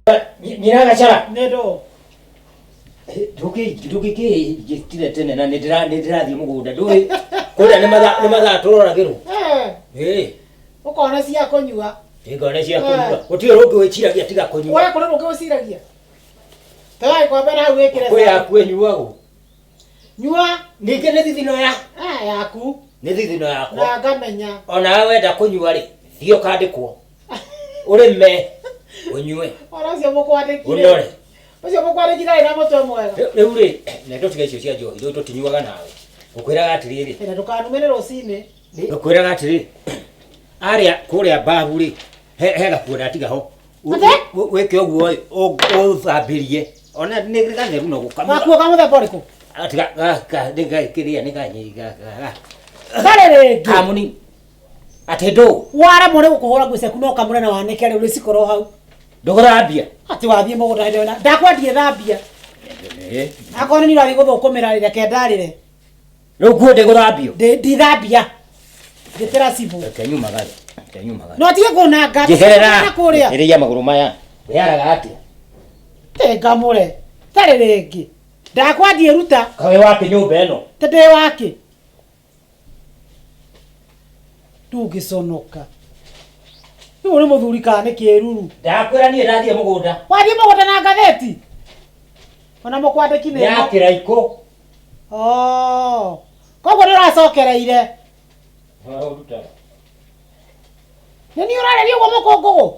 Nyina Gacara. Nĩ ndũ. Ndũngĩkĩnjĩtire tene na nĩ ndĩrathiĩ mũgũnda, ndũĩ kũrĩa nĩ mathaa, nĩ mathaa tũroragĩrwo. Eh. Ĩ. Ũkona cia kũnyua. Nĩngona cia kũnyua. Gũtirĩ rũngĩ wĩciragia tiga kũnyua. We kũrĩ rũngĩ wĩciragia. Toya gĩkombe na hau wĩkĩre Kwĩ cai. yaku ĩnyuagwo. Nyua. Ningĩ nĩ thithino ya. Ah, yaku. Nĩ thithino yakwa. Na ngamenya. Onawe wenda kũnyua rĩ, thiĩ ũkandĩkwo. Ũrĩme, ũnyue. Ona ũcio mũkwandĩkire. Ũnore. Ũcio mũkwandĩkire arĩ na mũtwe mwega. Rĩu rĩ, na tũtiga icio cia njohi, rĩu tũtinyuaga nawe. Ngũkwĩraga atĩrĩrĩ. Na ndũkanume nĩ rũcinĩ. Ngũkwĩraga atĩrĩrĩ, arĩa kũrĩa mbabu rĩ, he gakuo ndatiga ho. Ate? Wĩke ũguo ĩ, ũthambĩrie. Ona nĩ gatheru no gũkamũra. Gakuo ka mũthemba ũrĩkũ? Atiga gaka nĩ kĩrĩa nĩ kanyi gaka. Ndarĩ rĩngĩ. Kamũni. Atĩ ndũ. Waremwo nĩ gũkũhũra nguo ciaku no ũkamũre na wanĩke rĩu rĩcikorwo hau. Ndũgũthambia. Atĩ wathiĩ mũgũnda hĩndĩ ĩyo ndakwendie thambia. Akorwo nĩ ũrathiĩ gũthũkũmĩra rĩ, reke ndarĩre. Rĩu nguo ndĩgũthambio. Ndithambia. Njĩtĩra cibũ. Reke nyumagare. Reke nyumagare. No tige kũnanga. Njeherera. Na kũrĩa. Ĩrĩia magũrũ maya. Wĩaraga atĩa? Ngamũre. Tarĩ rĩngĩ. Ndakwendie ruta. Kawe wake nyũmba ĩno. Ta ndĩ wake. Ndũngĩconoka. Rĩu nĩ mũthuri kana nĩ kĩruru? Ndakwĩra niĩ ndathiĩ mũgũnda. Wathiĩ mũgũnda na ngathĩti? Ona mũkwandĩki nĩ Ya kĩraikũ. Oh. Koguo nĩ ũracokereire. Ũrutaga. Nĩ niĩ ũrareria ũguo mũkũngũgũ?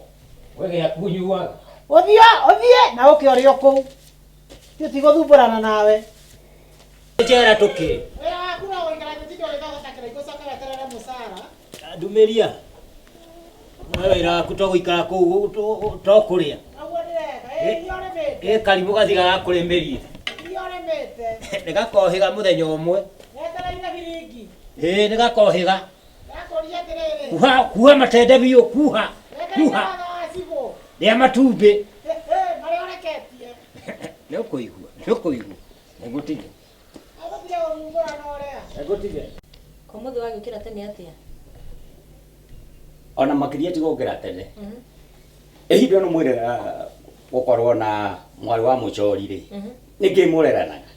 We gĩaku ũnyuaga. Ũthiĩ ũthiĩ na ũke ũrĩ o kũu. Ithuĩ tigũthumbũrana nawe. Njera tũkĩ. Wĩra waku no gũikara gĩtindo ũgĩthogota kĩraikũ ũcoke weterere mũcara. Ndumĩria. We wĩra waku to gũikara kũu to kũrĩa. Ũguo ndĩreka. Ĩ iria ũrĩmĩte. Ĩ karimũ gathiga gakũrĩmĩrie. Iria ũrĩmĩte. Nĩgakohĩga mũthenya ũmwe. Wetereire biringi. Ĩ nĩgakohĩga. Ndakũria atĩrĩrĩ. Kuha kuha matende biũ kuha. Wetereire Kuha. watho wa cibũ. Rĩa matumbĩ. Marĩa ũreketie. Nĩ ũkũigua. Nĩ ũkũigua. Nĩngũtige. Agũtige gũthumbũrana ũrĩa. Nĩngũtige. Ũmũthĩ wagĩũkĩra tene atĩa? Ona makĩria ti gũkĩra tene. Ihinda no mwĩrĩga gũkorwo na mwarĩ wa mũcori rĩ, nĩkĩ mũreranaga?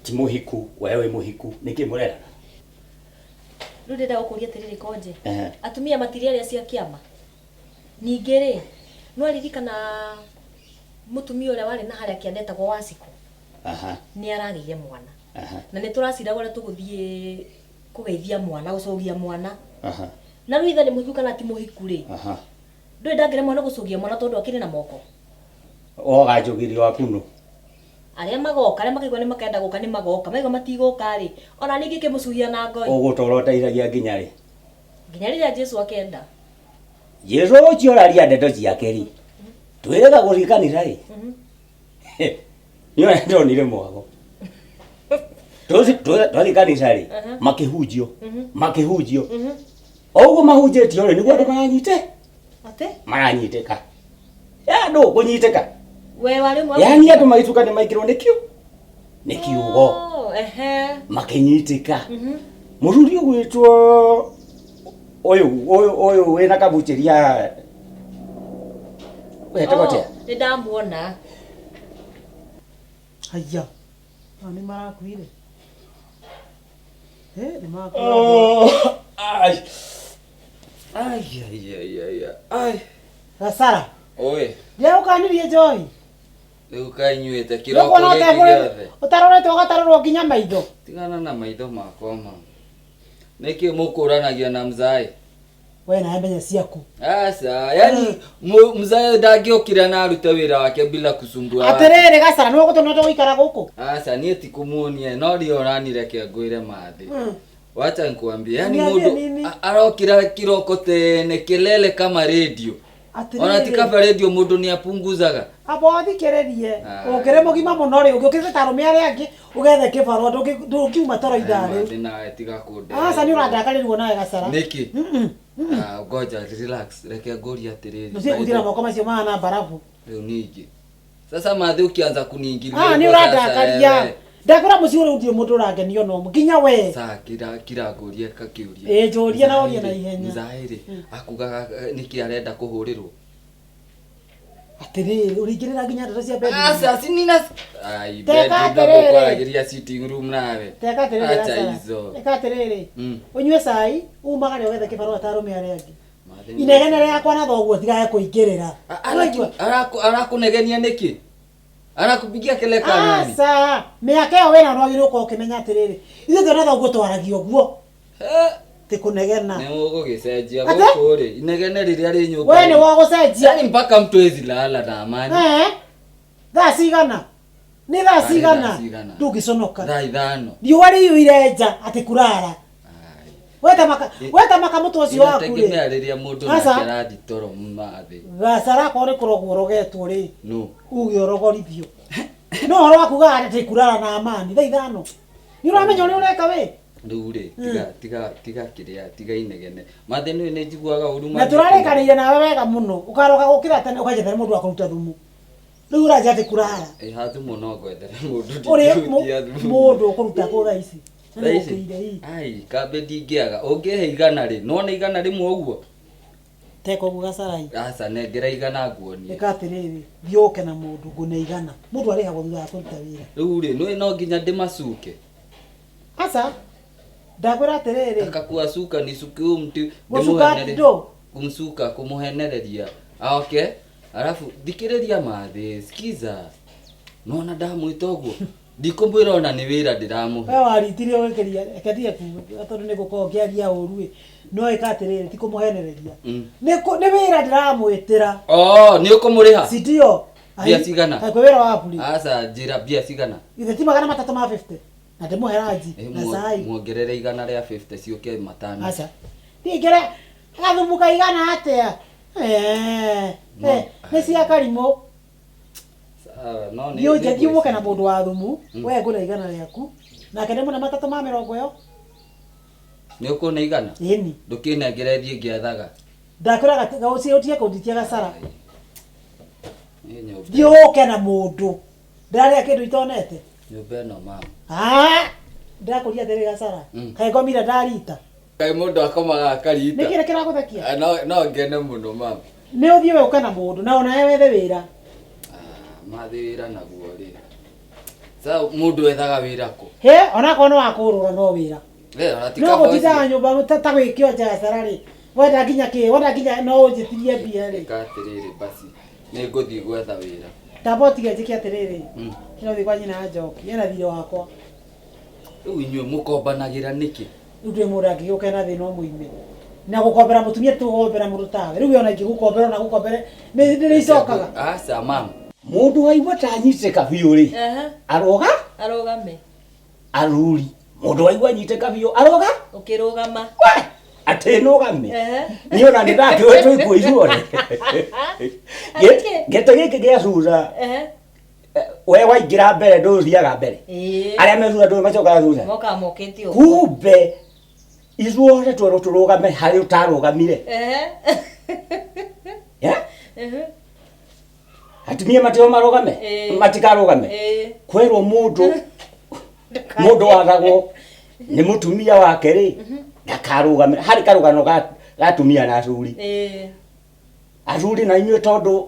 Ti mũhiku, we wĩ mũhiku, nĩkĩ mũreranaga? Rĩu ndĩrenda gũkũria atĩrĩrĩ Konje. Ehe. Atumia matirĩ arĩa cia kĩama. Ningĩ rĩ, nĩ waririkana mũtumia ũrĩa warĩ na harĩa kĩanda etagwo Wacikũ? Aha. Nĩ aragĩire mwana. Aha. Na nĩ tũraciraga ũrĩa tũgũthiĩ kũgeithia mwana, gũcũgia mwana. Aha. Na rĩu ithe nĩ mũhiku kana ti mũhiku rĩ? Aha. Ndũĩ ndangĩremwo nĩ gũcũgia mwana tondũ akĩrĩ na moko. Oganjũgĩrio waku nũ? Arĩa magoka, arĩa makaigua nĩ makenda gũka nĩ magoka. Maigua matigũka rĩ, ona niĩ ingĩkĩmũcuhia na ngoi. Ũgũtũra ũteithagia nginya rĩ? Nginya rĩrĩa Jesu akenda. Jesu ũcio ũraria ndeto ciake rĩ, twĩrĩga gũthiĩ kanitha rĩ? Nĩ ũrĩa ndonire mwago. Twathiĩ kanitha rĩ, makĩhunjio, makĩhunjio. O ũguo mahunjĩtio rĩ, nĩguo andũ maranyite? Atĩ? Maranyitĩka. Ya andũ kũnyitĩka. We warĩ ũmwe wa Yaani andũ magĩtuĩka nĩ maingĩrwo nĩ kiu nĩ kiugo. Oh, ehe. Makĩnyitĩka. Mũthuri ũgwĩtwo ũyũ ũyũ ũyũ wĩna kabuchĩria wetagwo atĩa? Oh, nĩ ndamuona. Haiya. Aya nĩ marakuire. Eh, nĩ marakuire. Ai. Ai, ai, ai, ai, ai. Gacara. Oi, Ndiagũkanirie njohi. rĩu kainyuĩte kĩroko Nĩũkuona gĩkĩ gĩothe. ũtarorete ũgatarũrwo nginya maitho. Tigana na maitho makwa ma. Nĩkĩ mũkũranagia na mzae? We nawe menya ciaku. Asa, yani mzae ndangĩokĩra na arute wĩra wake bila kusumbua watu. Atĩrĩrĩ Gacara, nĩwe ũgũtũma tũgũikara gũkũ? Asa, niĩ ti kũmuonia, no ndio ũranireke ngwĩre mathĩ. Wacha nikuambie, yani Niambie mũndũ nini? arokĩra kĩroko tene kelele kama radio. Ona ti Atĩrĩrĩ. kaba radio mũndũ nĩ apunguzaga. Amba ũthikĩrĩrie. Ah. Ũngĩrĩ mũgima mũno rĩ, ũngĩũkĩrĩte ta arũme arĩa angĩ, ũgethe kĩbarũa, ndũngiuma toro ithaa rĩu. Mathĩ nawe tiga kũndehera. Aca nĩ ũrandakarĩrwo nawe Gacara. Nĩkĩ? Ah, ngoja relax, reke ngũrie atĩrĩrĩ. Ndũtige gũtira moko macio mahana mbarabu. Rĩu ningĩ. Sasa mathĩ ukianza kuniingilia Ah, nĩ hivyo sasa ũrandakaria. wewe. Ndakwĩra mũciĩ ũrĩa gũtirĩ mũndũ ũrangenio ona ũmwe, nginya we. Saa kira kira ngũrie kakĩũria. Ĩ, njũria na ũrie na ihenya. Mzae rĩ, akugaga nĩkĩ arenda kũhũrĩrwo? Atĩrĩrĩ, ũringĩrĩra nginya ndeto cia bedroom. Asa si nina ai Teka bedroom atĩrĩrĩ. ndakwaragĩria sitting room nawe. Teka atĩrĩrĩ Acha Gacara. hizo. Eka atĩrĩrĩ. Ũnyue cai, umagare ũgethe kĩbarũa ta arũme arĩa angĩ. Mathĩ nĩ- Inegene rĩakwa na thoguo tigage kũingĩrĩra. Arakunegenia nĩkĩ? Arakupigia kelele nani? Aca, mĩaka ĩyo wĩna nĩwagĩrĩirwo gũkorwo ũkĩmenya atĩrĩrĩ, ithuĩ twĩna thoguo twaragia ũguo, ti kũnegena. Nĩ ũgũgĩcenjia Ate? gũkũ rĩ, inegene rĩrĩa rĩ nyũmba. We nĩ wagũcenjia. Yaani mpaka mtu hawezi lala na amani. Eh? Thaa cigana? Nĩ thaa Thaa cigana? cigana? Ndũngĩconoka. Thaa 5. Riũa rĩiyũire nja atĩ kurara. Weta maka mũtwe ũcio waku rĩ. Inategemea rĩrĩa mũndũ Aca. nake arathi toro mathĩ. Gacara akorwo nĩ kũrogwo ũrogetwo rĩ, No. uge ũrogorithio. No ũhoro wa kuga atĩ kurara na amani thaa 5. Nĩ ũramenya ũrĩa ũreka wĩ? Rĩu rĩ, tiga tiga tiga kĩrĩa, tiga inegene. Mathĩ nĩ nĩ njiguaga ũru Na tũrarĩkanĩire nawe wega mũno, ũkaroka gũkĩra tene ũkanjethera mũndũ wa kũruta thumu. Rĩu ũranjĩra atĩ kurara. Ĩ ha thumu no ngwethere mũndũ Ũrĩ ndingĩhutia thumu. mũndũ ũkũruta kũ thaa ici? Na Thaa ici? nĩgũkĩire ii. Ai, kambe ndingĩaga. Ũngĩhe 100 rĩ, nĩwona 100 ũguo? Teka ũguo gacarai. Aca, nengera 100 nguonie. Ĩka atĩrĩrĩ, thiĩ ũke na mũndũ ngũne 100. Mũndũ arĩhagwo thutha wa kũruta wĩra. Rĩu rĩ, nĩũĩ no nginya ndĩmacuke. Aca, ndakwĩra atĩrĩrĩ. Taka kuwasuka nisuke huyu mtu Gũcuka ndũ? Kumsuka kumuhenereria. Aoke, alafu thikĩrĩria mathĩ, sikiza. Nona ndamwĩta ũguo. Ndikũmwĩra ona nĩ wĩra ndĩramũhe. We waritire ũgĩkĩria, reke ndige kuga tondũ nĩ ngũkorwo ngĩaria ũru ĩ. No ĩka atĩrĩrĩ, ti kũmũhenereria. Nĩ wĩra ndĩramwĩtĩra. Oh, nĩ ũkũmũrĩha? Si ndio? Mbia cigana? Kaĩ kwĩ wĩra wa buri. Aca, njĩra mbia cigana? Ithe ti 350. Na ndĩmũhe ranji na cai. Muongerere 150 ciũke 500. Aca. Ndingĩre gathumu kaigana atĩa? Eh, No. nĩ cia karimũ. Sawa, no nĩ Thiĩ ũnje, thiĩ ũke na ngwĩciria. mũndũ wa thumu, we ngũre 100 rĩaku. Nake ndĩmũne 3 ma mĩrongo ĩyo. Nĩ ũkũne 100? Ĩni. Ndũkĩnengere thiĩ ngĩethaga. Ndakwĩra ũtige kũnditia gacara. Nĩ nyũmba. Thiĩ ũke na mũndũ. Ndĩrarĩa kĩndũ itonete. Nyũmba ĩno mama. Ah! Ndĩrakũria atĩrĩ gacara. Kaĩ ngomire ndarita. Kaĩ mũndũ akomaga akarita. Nĩ kĩrĩa kĩragũthekia? Ah, no ngene mũno mama. Nĩ ũthiĩ we ũke na mũndũ na onawe wethe wĩra. Mathĩ wĩra naguo rĩ. Sa mũndũ ethaga wĩra kũ? He, onakorwo nĩ wa kũrũra no wĩra. Eh, ona ti No kaba gũtindaga ũcio. nyũmba ta gwĩkio nja gacara rĩ. Wenda nginya kĩ? Wenda nginya no ũnjĩtirie mbia rĩ. Ĩka atĩrĩrĩ basi. Nĩ ngũthiĩ gwetha wĩra. Tamba ũtige njĩke atĩrĩrĩ. Kĩrothiĩ kwa nyina Njoki, ena thirĩ wakwa. Rĩu inyuĩ mũkombanagĩra nĩkĩ? Rĩu ndũrĩ mũndũ angĩgĩũka ena thĩna ũmũime. Na gũkombera mũtumia ti gũkombera mũndũ tawe. Rĩu we ona ingĩgũkombera ona gũkombere nĩ nĩicokaga. Aca mama. Mũndũ waigua ta anyitĩka biũ rĩ, aroga? Arũgame. Aruri. Mũndũ waigua anyitĩka biũ aroga? Ũkĩrũgama. We, atĩ nũgame. Niĩ ona nĩ ndakĩũĩ twĩ kuo ithuothe. Gĩtĩ gĩkĩ gĩa thutha, we waingĩra mbere ndũthiaga mbere. Arĩa me thutha ndũĩ macokaga thutha. Mokaga mokĩte ũguo. Kumbe ithuothe twerwo tũrũgame harĩa ũtarũgamire. Atumia matio marũgame? Matikarũgame? Kwerwo mũndũ mũndũ wathagwo nĩ mũtumia wake rĩ, ndakarũgame. Harĩ karũgano ga atumia na athuri. Athuri na inyuĩ tondũ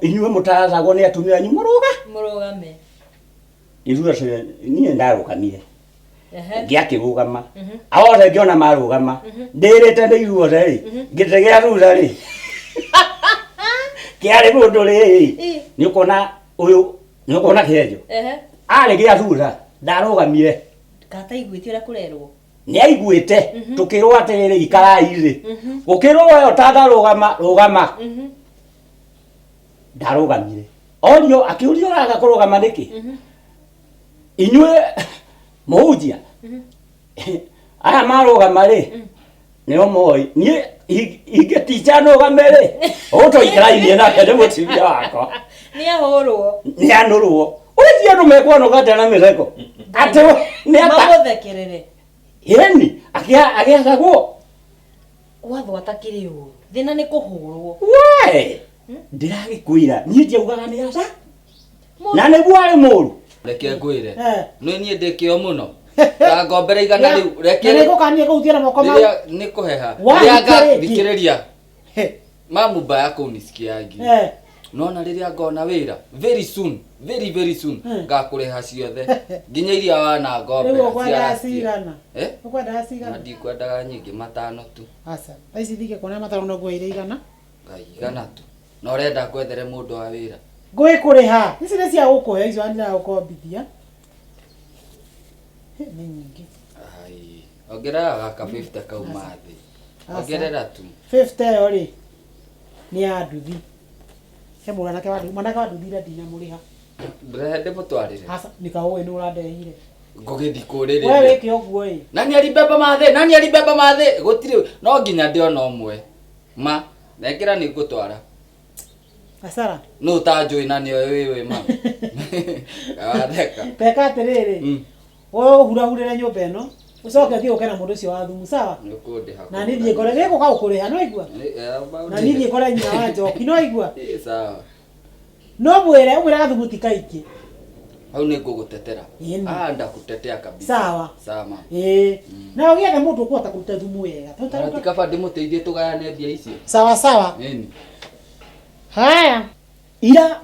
inyuĩ mũtarathagwo nĩ atumia anyu mũrũga? Mũrũgame. Ithuĩ niĩ ndarũgamire. Ũngĩ akĩrũgama. Othe ngĩona marũgama. Ndĩrĩte nĩ ithuothe rĩ, ngĩtĩ gĩa thutha rĩ. Kĩarĩ mũndũ rĩ, nĩ ũkuona ũyũ, nĩ ũkuona kĩenjo. Arĩ gĩa thutha, ndarũgamire. Kataiguĩte ũrĩa kũrerwo. Nĩ aiguĩte, tũkĩrwo atĩrĩrĩ ikarai rĩ. Gũkĩrwo we ũtanarũgama, rũgama. Ndarũgamire. Orio, akĩũrio ũraga kũrũgama nĩkĩ? Inyuĩ mũhunjia. Aya marũgama rĩ, nĩo moĩ. Niĩ ingĩticha nũgame rĩ, ũgũtũikarainie nake nĩ mũtumia wakwa. Nĩ ahũrwo. Nĩ anũrwo. Ũrĩtie andũ mekwanũka atĩa na mĩtheko? Atĩ nĩ ata. Mamũthekerere. Ĩni, akĩathagwo. Gwathwo atakĩrĩ ũru. Thĩna nĩ kũhũrwo. We! Ndĩragĩkwĩra, niĩ ndiaugaga nĩ aca. Na nĩguo arĩ mũru. Reke ngwĩre. Nĩ niĩ ndĩ kĩo mũno. Ta ngombere 100 rĩu, reke. Na nĩngũkania kũhutia na moko mau. Rĩrĩa nĩ kũheha. Wahutia Rĩrĩa rĩngĩ. thikĩrĩria. Mamu mbaya kũu nisikiangi. Eh. Nona rĩrĩa ngona wĩra very soon, very very soon ngakũrĩha ciothe nginya iria wana Rĩu ngombera ũkwendaga cigana? Eh? Ũkwendaga Na cigana? ndikwendaga nyingĩ matano tu. Aca. Thaa ici ndingĩkuona matano no nguoire igana. Ngai igana tu. Na ũrenda ngwethere mũndũ wa wĩra. Ngũgĩkũrĩha. Ici nĩ cia gũkũhe icio ndĩragũkombithia. Hĩ, nĩ nyingĩ. Ai, ongerera gaka 50 kau mathĩ. Aca. Ongerera tu. 50 ĩyo rĩ nĩ ya nduthi. He mwanake wa mwanake wa nduthi ira ndinamũrĩha. Rehe ndĩmũtwarĩre. Aca nĩkaũĩ nĩ ũrandehire. Ngũgĩthiĩ We kũrĩrĩria. wĩke ũguo ĩ. Nani alibeba mathĩ? Nani alibeba mathĩ? Gũtirĩ no nginya ndĩona ũmwe. Ma, nengera nĩ ngũtwara. Acara. Nũ ũtanjũĩ na nĩoĩ wĩ wĩ ma. Watheka. Teka atĩrĩrĩ. We ũhurahurĩre nyũmba ĩno. Ũcoke ũthiĩ ũke na mũndũ ũcio wa thumu sawa? Nĩ ũkũndĩha. Na niĩ thiĩ ngore nĩngũka gũkũrĩha no igua? Na niĩ thiĩ ngore nyina wa Njoki no igua? Ĩ, sawa. No mwĩre ũmwĩre gathumu ti kaingĩ. Hau nĩ ngũgũtetera. Ĩni. Ah, ndakutetea kabisa. Sawa. Sawa mama. Ĩĩ. Na ũgĩethe mũndũ ũkũhota kũruta thumu wega. Na ti kaba ndĩmũteithie tũgayane mbia icio. Sawa sawa. Ĩni. Haya. Ira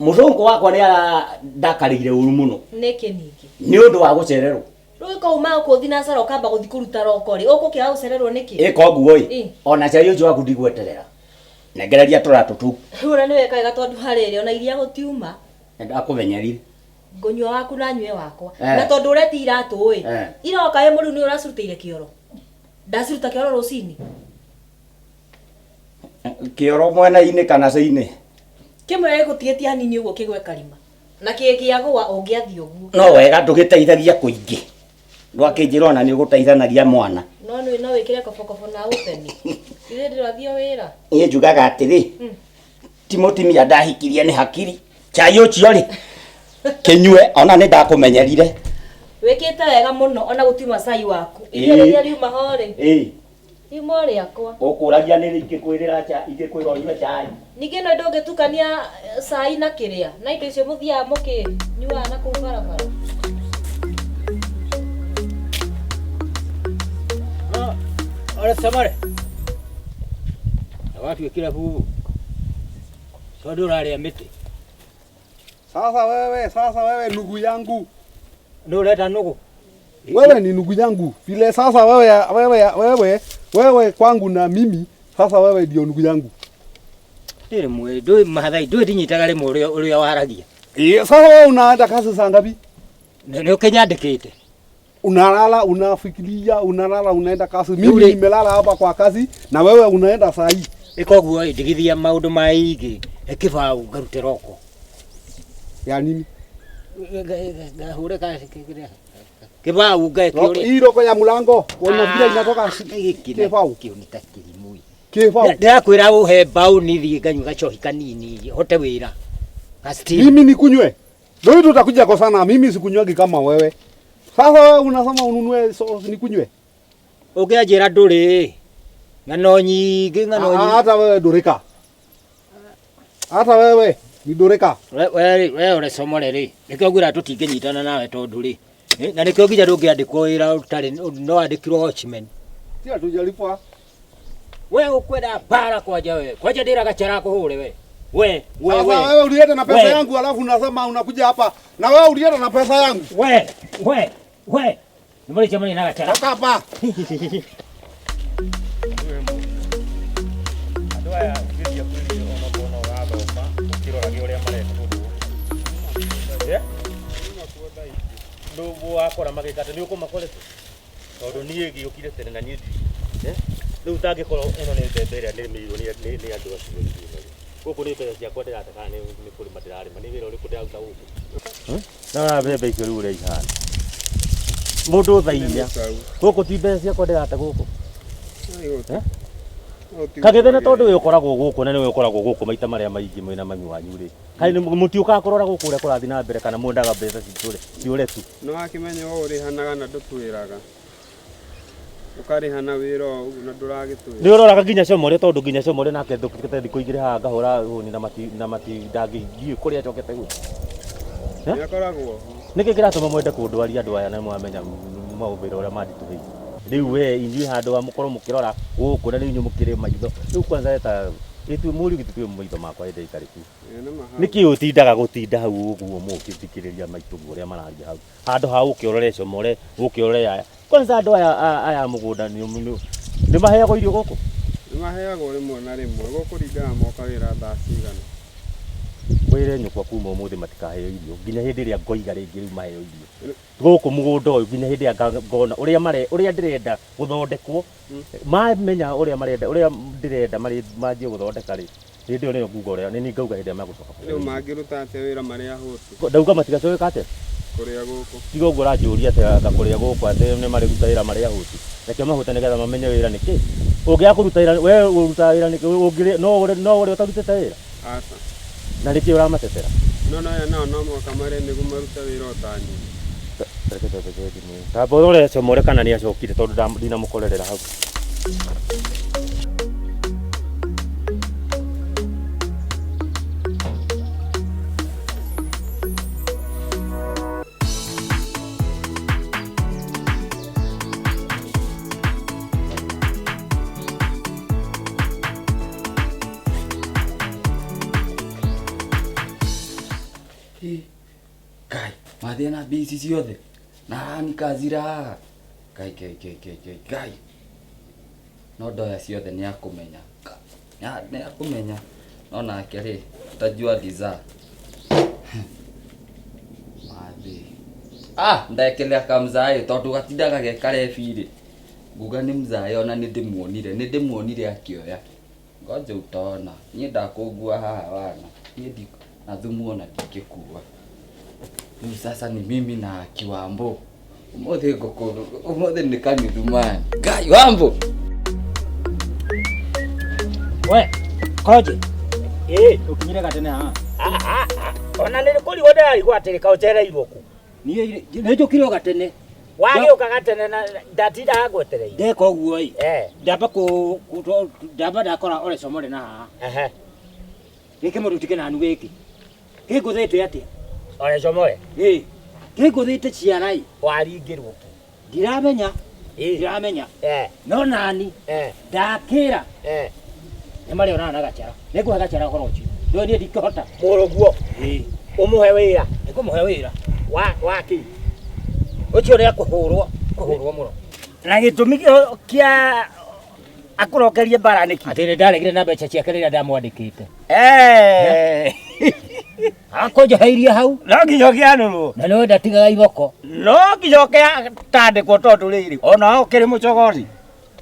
mũthũngũ wakwa nĩ arandakarĩire ũru mũno Nĩkĩ ningĩ? nĩ ũndũ wa gũcererwo. Rĩu ĩko uma gũkũ thinacara ũkamba gũthiĩ kũruta roko rĩ, ũgũkĩaga gũcererwo nĩkĩ? Ĩka ũguo ĩ Ĩ. ona cai ũcio waku ndigweterera. Nengereria tũratũ tũu. Rĩu ona nĩ weka wega tondũ harĩrĩ ona iria gũtiuma. Ndakũmenyerire. Ngũnyua waku na nyue wakwa. Eh. Na tondũ ũretia iratũ ĩ. Eh. Iroka ĩ mũrĩu nĩ ũracirutĩire kĩoro. Ndaciruta kĩoro rũcinĩ. Kĩoro mwena-inĩ kana cai-inĩ. Kĩmwe gĩgũtigĩtie hanini ũguo kĩgwe karima. Na kĩngĩagũa ũngĩathiĩ ũguo. No wega ndũgĩteithagia kũingĩ. Ndwakĩnjĩra ona nĩ ũgũteithanagia mwana. No nĩ no wĩkĩre kobokobo na ũtemi. Ithe ndĩrathiĩ o wĩra. Niĩ njugaga atĩrĩ ti mũtumia ndahikirie nĩ hakiri. Cai ũcio rĩ kĩnyue ona nĩ ndakũmenyerire. Wĩkĩte wega mũno ona gũtiuma cai waku. Ĩ. Iria rĩrĩa riuma ho rĩ. Ĩ. Riuma o rĩakwa. Ũkũragia nĩ rĩ ingĩkwĩrĩra cha ingĩkwĩra ũnyue cai. Ningĩ no ndũngĩtukania cai na kĩrĩa na indo icio mũthiaga mũkĩnyuaga na kũu barabara. Ore samare. Watuĩkire bubu. Tondũ ũrarĩa mĩtĩ. Sasa wewe ndugu yangu. Nĩ ũreta nũgũ. Wewe ni ndugu yangu. Vile sasa wewe kwangu na mimi, sasa wewe ndio ndugu yangu. Ndĩrĩ mwĩrĩ, ndũĩ Maathai, ndũĩ ndinyitaga rĩmwe ũrĩa waragia. Eh, sasa wewe unaenda kazi saa ngapi? Nĩ ũkĩnyandĩkĩte. Unalala, unafikiria, unalala, unaenda kazi. Mimi Yule- nimelala hapa kwa kazi na wewe unaenda saa hii. Ĩka ũguo ĩ, ndigithia maũndũ maingĩ, ĩkĩbaũ ngarute roko. Ya nini? Ngahũre kĩbaũ ngeke ũrĩa. Hii roko ya mlango, unafikiria inatoka kibao. Kĩoni ta kĩrimũ. Kibao. Ndĩrakwĩra ũhe mbaũ nithiĩ nganyue gacohi kanini hote wĩra. Ka steam. Mimi nikunywe. Ndio tutakuja kosana, mimi sikunywagi kama wewe. Sasa wewe unasema ununue so, nikunywe. Ũngĩanjĩra ndũrĩ ng'ano nyingĩ ng'ano Ah, nyingĩ. Hata wewe ndurika. Hata wewe ni ndurika. We we ũrĩ comore rĩ nĩkĩo ngwĩra tũtingĩnyitana nawe tondũ rĩ na nĩkĩo nginya ndũngĩandĩkwo wĩra ũtarĩ no wandĩkirwo watchman. Tia tujalipwa. We ũkwenda mbara kwanja we kwanja ndĩraga chara kũhũre we we we Sasa we wewe ulienda na pesa We. yangu alafu unasema unakuja hapa na wewe ulienda na pesa yangu. We we we nĩmũrĩcemania na gachara. Toka hapa. Andũ aya ngĩthiĩ kwĩrire onokorwo no ũrathoma ũkĩroragia ũrĩa mareka kũndũ gũkũ. Eh? Ndũ wakora magĩka atĩ nĩ ũkũmakorete tondũ niĩ ngĩũkire tene na niĩ eh? Rĩu tangĩkorwo ĩno nĩ mbembe ĩrĩa nĩrĩmĩirwo nĩ andũ acio ĩno rĩ gũkũ nĩ mbeca ciakwa ndĩrate kana nĩ kũrĩma ndĩrarĩma nĩ wĩra ũrĩkũ ndĩraruta gũkũ? Na mbembe icio rĩu ũrĩa ihana mũndũ thaa inya gũkũ ti mbeca ciakwa ndĩrate gũkũ. Eh? Kagethene tondũ we ũkoragwo gũkũ na nĩwe ũkoragwo gũkũ maita marĩa maingĩ mwĩna mami wanyu rĩ kaĩ mũtiũkaga kũrora gũkũ ũrĩa kũrathiĩ na mbere kana mwendaga mbeca citũre ciũre tu? Nĩ wakĩmenya ũũ ũrĩhanaga na ndũtwĩraga ũkarĩhana wĩra o ũguo na ndũragĩtwĩra. Nĩ ũroraga nginya Comore tondũ nginya Comore nake ndũkĩte thikũ igĩrĩ haha ngahũra hũni na mati na mati ndangĩthiĩ kũrĩa acokete gũthiĩ. Nĩakoragwo ho. Nĩkĩ kĩratũma mwende kũndwaria andũ aya na mwamenya maũmbĩra ũrĩa manditũhĩire? Rĩu we inyuĩ handũ ha mũkorwo mũkĩrora gũkũ na rĩu inyuĩ mũkĩrĩ maitho rĩu kwanza eta Ĩtue mũriũ gĩtue maitho makwa hĩndĩ itarĩ kuo. Ĩĩ nĩ ma hau. Nĩkĩ ũtindaga gũtinda hau ũguo mũgĩthikĩrĩria maitũguo ũrĩa mararia hau handũ ha ũke ũrore comore ũke ũrore aya kwanza andũ aya aya a mũgũnda nĩ maheagwo irio gũkũ? Nĩ maheagwo rĩmwe na rĩmwe gũkũringana moka wĩra thaa cigana. Wĩre nyũkwa kuma ũmũthĩ matikaheo irio nginya hĩndĩ ĩrĩa ngoiga rĩngĩ rĩu maheo irio gũkũ mũgũnda ũyũ nginya hĩndĩ ĩrĩa ngona ũrĩa mare ũrĩa ndĩrenda gũthondekwo mamenya ũrĩa marenda ũrĩa ndĩrenda manjie gũthondeka rĩ hĩndĩ ĩyo nĩyo nguga ũrĩa nĩ ngauga hĩndĩ ĩrĩa megũcoka Rĩu mangĩruta atĩa wĩra marĩ ahũtu ndauga matigacoke atĩa kũrĩa gũkũ? Tiga ũguo ũranjũria atĩ anga kũrĩa gũkũ atĩ nĩ marĩruta wĩra marĩ ahũtu. Reke mahũte nĩgetha mamenye wĩra nĩ kĩ. Ũngĩaga kũruta wĩra we ũrutaga wĩra nĩkĩ? Ũngĩrĩa no ũrĩa no ũrĩa ũtarutĩte wĩra? Aca. Na nĩkĩ ũramatetera? No no aya nao no mũhaka marĩe nĩguo marute wĩra o ta niĩ. Reke njoke thimũ ĩyo. Tamba ũrore Comore kana nĩ acokire tondũ ndinamũkorerera hau. Kai, mathiĩ na mbia ici ciothe na nikazira haha. Kai kai kai kai kai kai. No ndoya ciothe nĩ akũmenya. Nĩ akũmenya. No nake rĩ, utajua design. Mathĩ. Ah, ndekelea kamzae tondũ gatindaga ge karebi rĩ. Nguga nĩ mzae ona nĩ ndĩmuonire, nĩ ndĩmuonire akĩoya. Ngoja utaona. Niĩ ndakũngua haha wana. Niĩ ndi na thumu ona ndingĩkua. Rĩu sasa ni mimi na Kiwambo. Ũmũthĩ ngũkũ, ũmũthĩ nĩ kanithumani. Ngai Wambo. We, koje. Ĩ, Ũkinyire gatene haha. Ona nĩ kũrigwo ndĩrarigwo atĩrĩ kaĩ ũcereirwo kũ? Niĩ nĩ njũkire o gatene. Wagĩũka gatene na ndatindaga ngwetereire. Ndeka ũguo ĩ. Eh. Ndamba kũ ndamba ndakora ore comore na haha. Ehe. Gĩkĩ mũndũ ti kĩnanu gĩkĩ. Kĩngũthĩte atĩa? Ore comore. Ĩ. Kĩngũthĩte ciara ĩ. Waringĩrwo kũ? Ndiramenya. Ĩ. Ndiramenya. Eh. No nani Eh. ndakĩra Eh. nĩ marĩonana na gacara. Nĩngũhe gacara ũhoro ũcio. Ndũĩ niĩ ndingĩhota. Mũrũguo. Ĩ. Ũmũhe wĩra. Nĩngũmũhe wĩra. Wa wa kĩ? Ũcio nĩ akũhũrwo, kũhũrwo mũno. Na gĩtũmi kĩa akũrokerie mbara nĩkĩ? Atĩ nĩ ndaregire na mbeca ciake rĩrĩa ndamwandĩkĩte. Eh. Akũnjoheirie hau. No nginya ũkĩanũrwo. Na nĩwe ndatigaga iboko. No nginya ũkĩtandĩkwo tondũ rĩrĩ ona ũkĩrĩ mũcogori.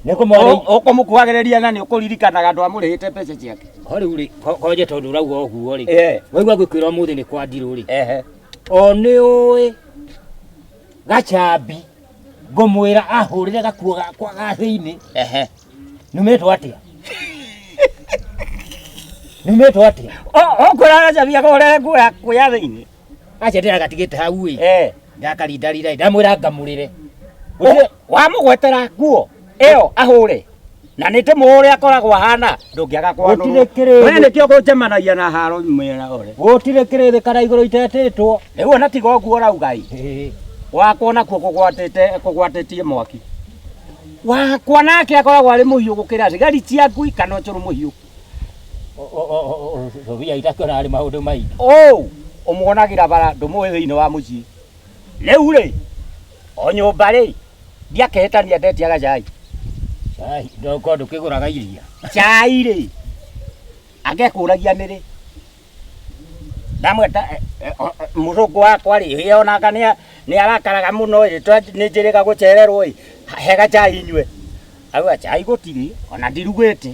Nĩngũmwarĩ. Ũkũmũkuhagĩrĩria na nĩ ũkũririkanaga ndwamũrĩhĩte mbeca ciake. Ho rĩu rĩ, koje tondũ ũrauga ũguo rĩ. Eh. Waigua ngwĩkwĩra ũmũthĩ nĩ kwa ndirũ rĩ. Ehe. O nĩ ũĩ gacambi ngũmwĩra ahũrĩre gakuo gakwa ga thĩinĩ. Ehe. Numĩtwo atĩa? Numĩtwo atĩa? Ũkwĩra gacambi akũhũrĩre nguo yaku ya thĩinĩ? Aca ndĩragatigĩte hau ĩ. Eh. Ndakarindarinda ndamwĩra ngamũrĩre. Wamũgwetera nguo ĩyo ahũre. Na nĩ ndĩmũĩ ũrĩa akoragwo ahana ndũngĩaga kwanũrwo. Gũtirĩ kĩrĩndĩ. We nĩkĩo gũcemanagia na haro mwena ũrĩa. Gũtirĩ kĩrĩndĩ kana igũrũ itetĩtwo. Rĩu ona tiga ũguo ũrauga ĩ. Wakwa nakuo kũgwatĩte kũgwatĩtie mwaki. Wakwa nake akoragwo arĩ mũhiũ gũkĩra thigari cia ngui kana ũcũrũ mũhiũ. Sofia itakĩona arĩ maũndũ maingĩ. Ũũ ũmuonagĩra bara ndũmũĩ thĩinĩ wa mũciĩ. Rĩu rĩ o nyũmba rĩ ndiakĩhĩtania ndetiaga cai. Cai ndũkorwo ndũkĩgũraga iria. Cai rĩ angekũragia nĩ rĩ. Ndamweta mũthũngũ wakwa rĩ ĩ onaka nĩ arakaraga mũno ĩ nĩ njĩrĩga gũcererwo ĩ hega cai inyue. Auga cai gũtirĩ ona ndirugĩte.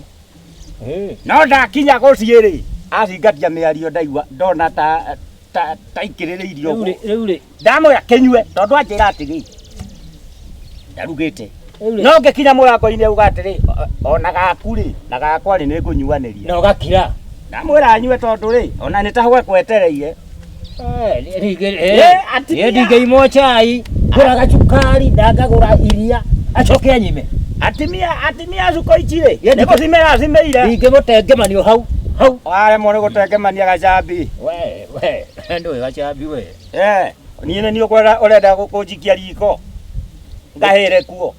No ndakinya gũciĩ rĩ acingatia mĩario ndaigua ndona ta ta ikĩrĩrĩirie ũguo. Rĩu rĩ Ndamwĩra kĩnyue tondũ anjĩra atĩrĩ ndarugĩte. No ngĩkinya mũrango-inĩ auga atĩrĩ ona gaku rĩ na gakwa rĩ nĩ ngũnyuanĩria. Na ũgakira. Ndamwĩra anyue tondũ rĩ ona nĩ ta gwekwetereire. Niĩ ndingĩimwo cai ngũraga cukari ndangagũra iria acoke anyime. Atimia cuko ici rĩ nĩ gũcimĩra acimĩire. Ndingĩmũtengemanio hau hau. Waremwo nĩ gũtengemania gacambi. We we ndũĩ gacambi we. Eh, niĩ nĩ niĩ ũrenda kũnjikia riko ngahĩre kuo.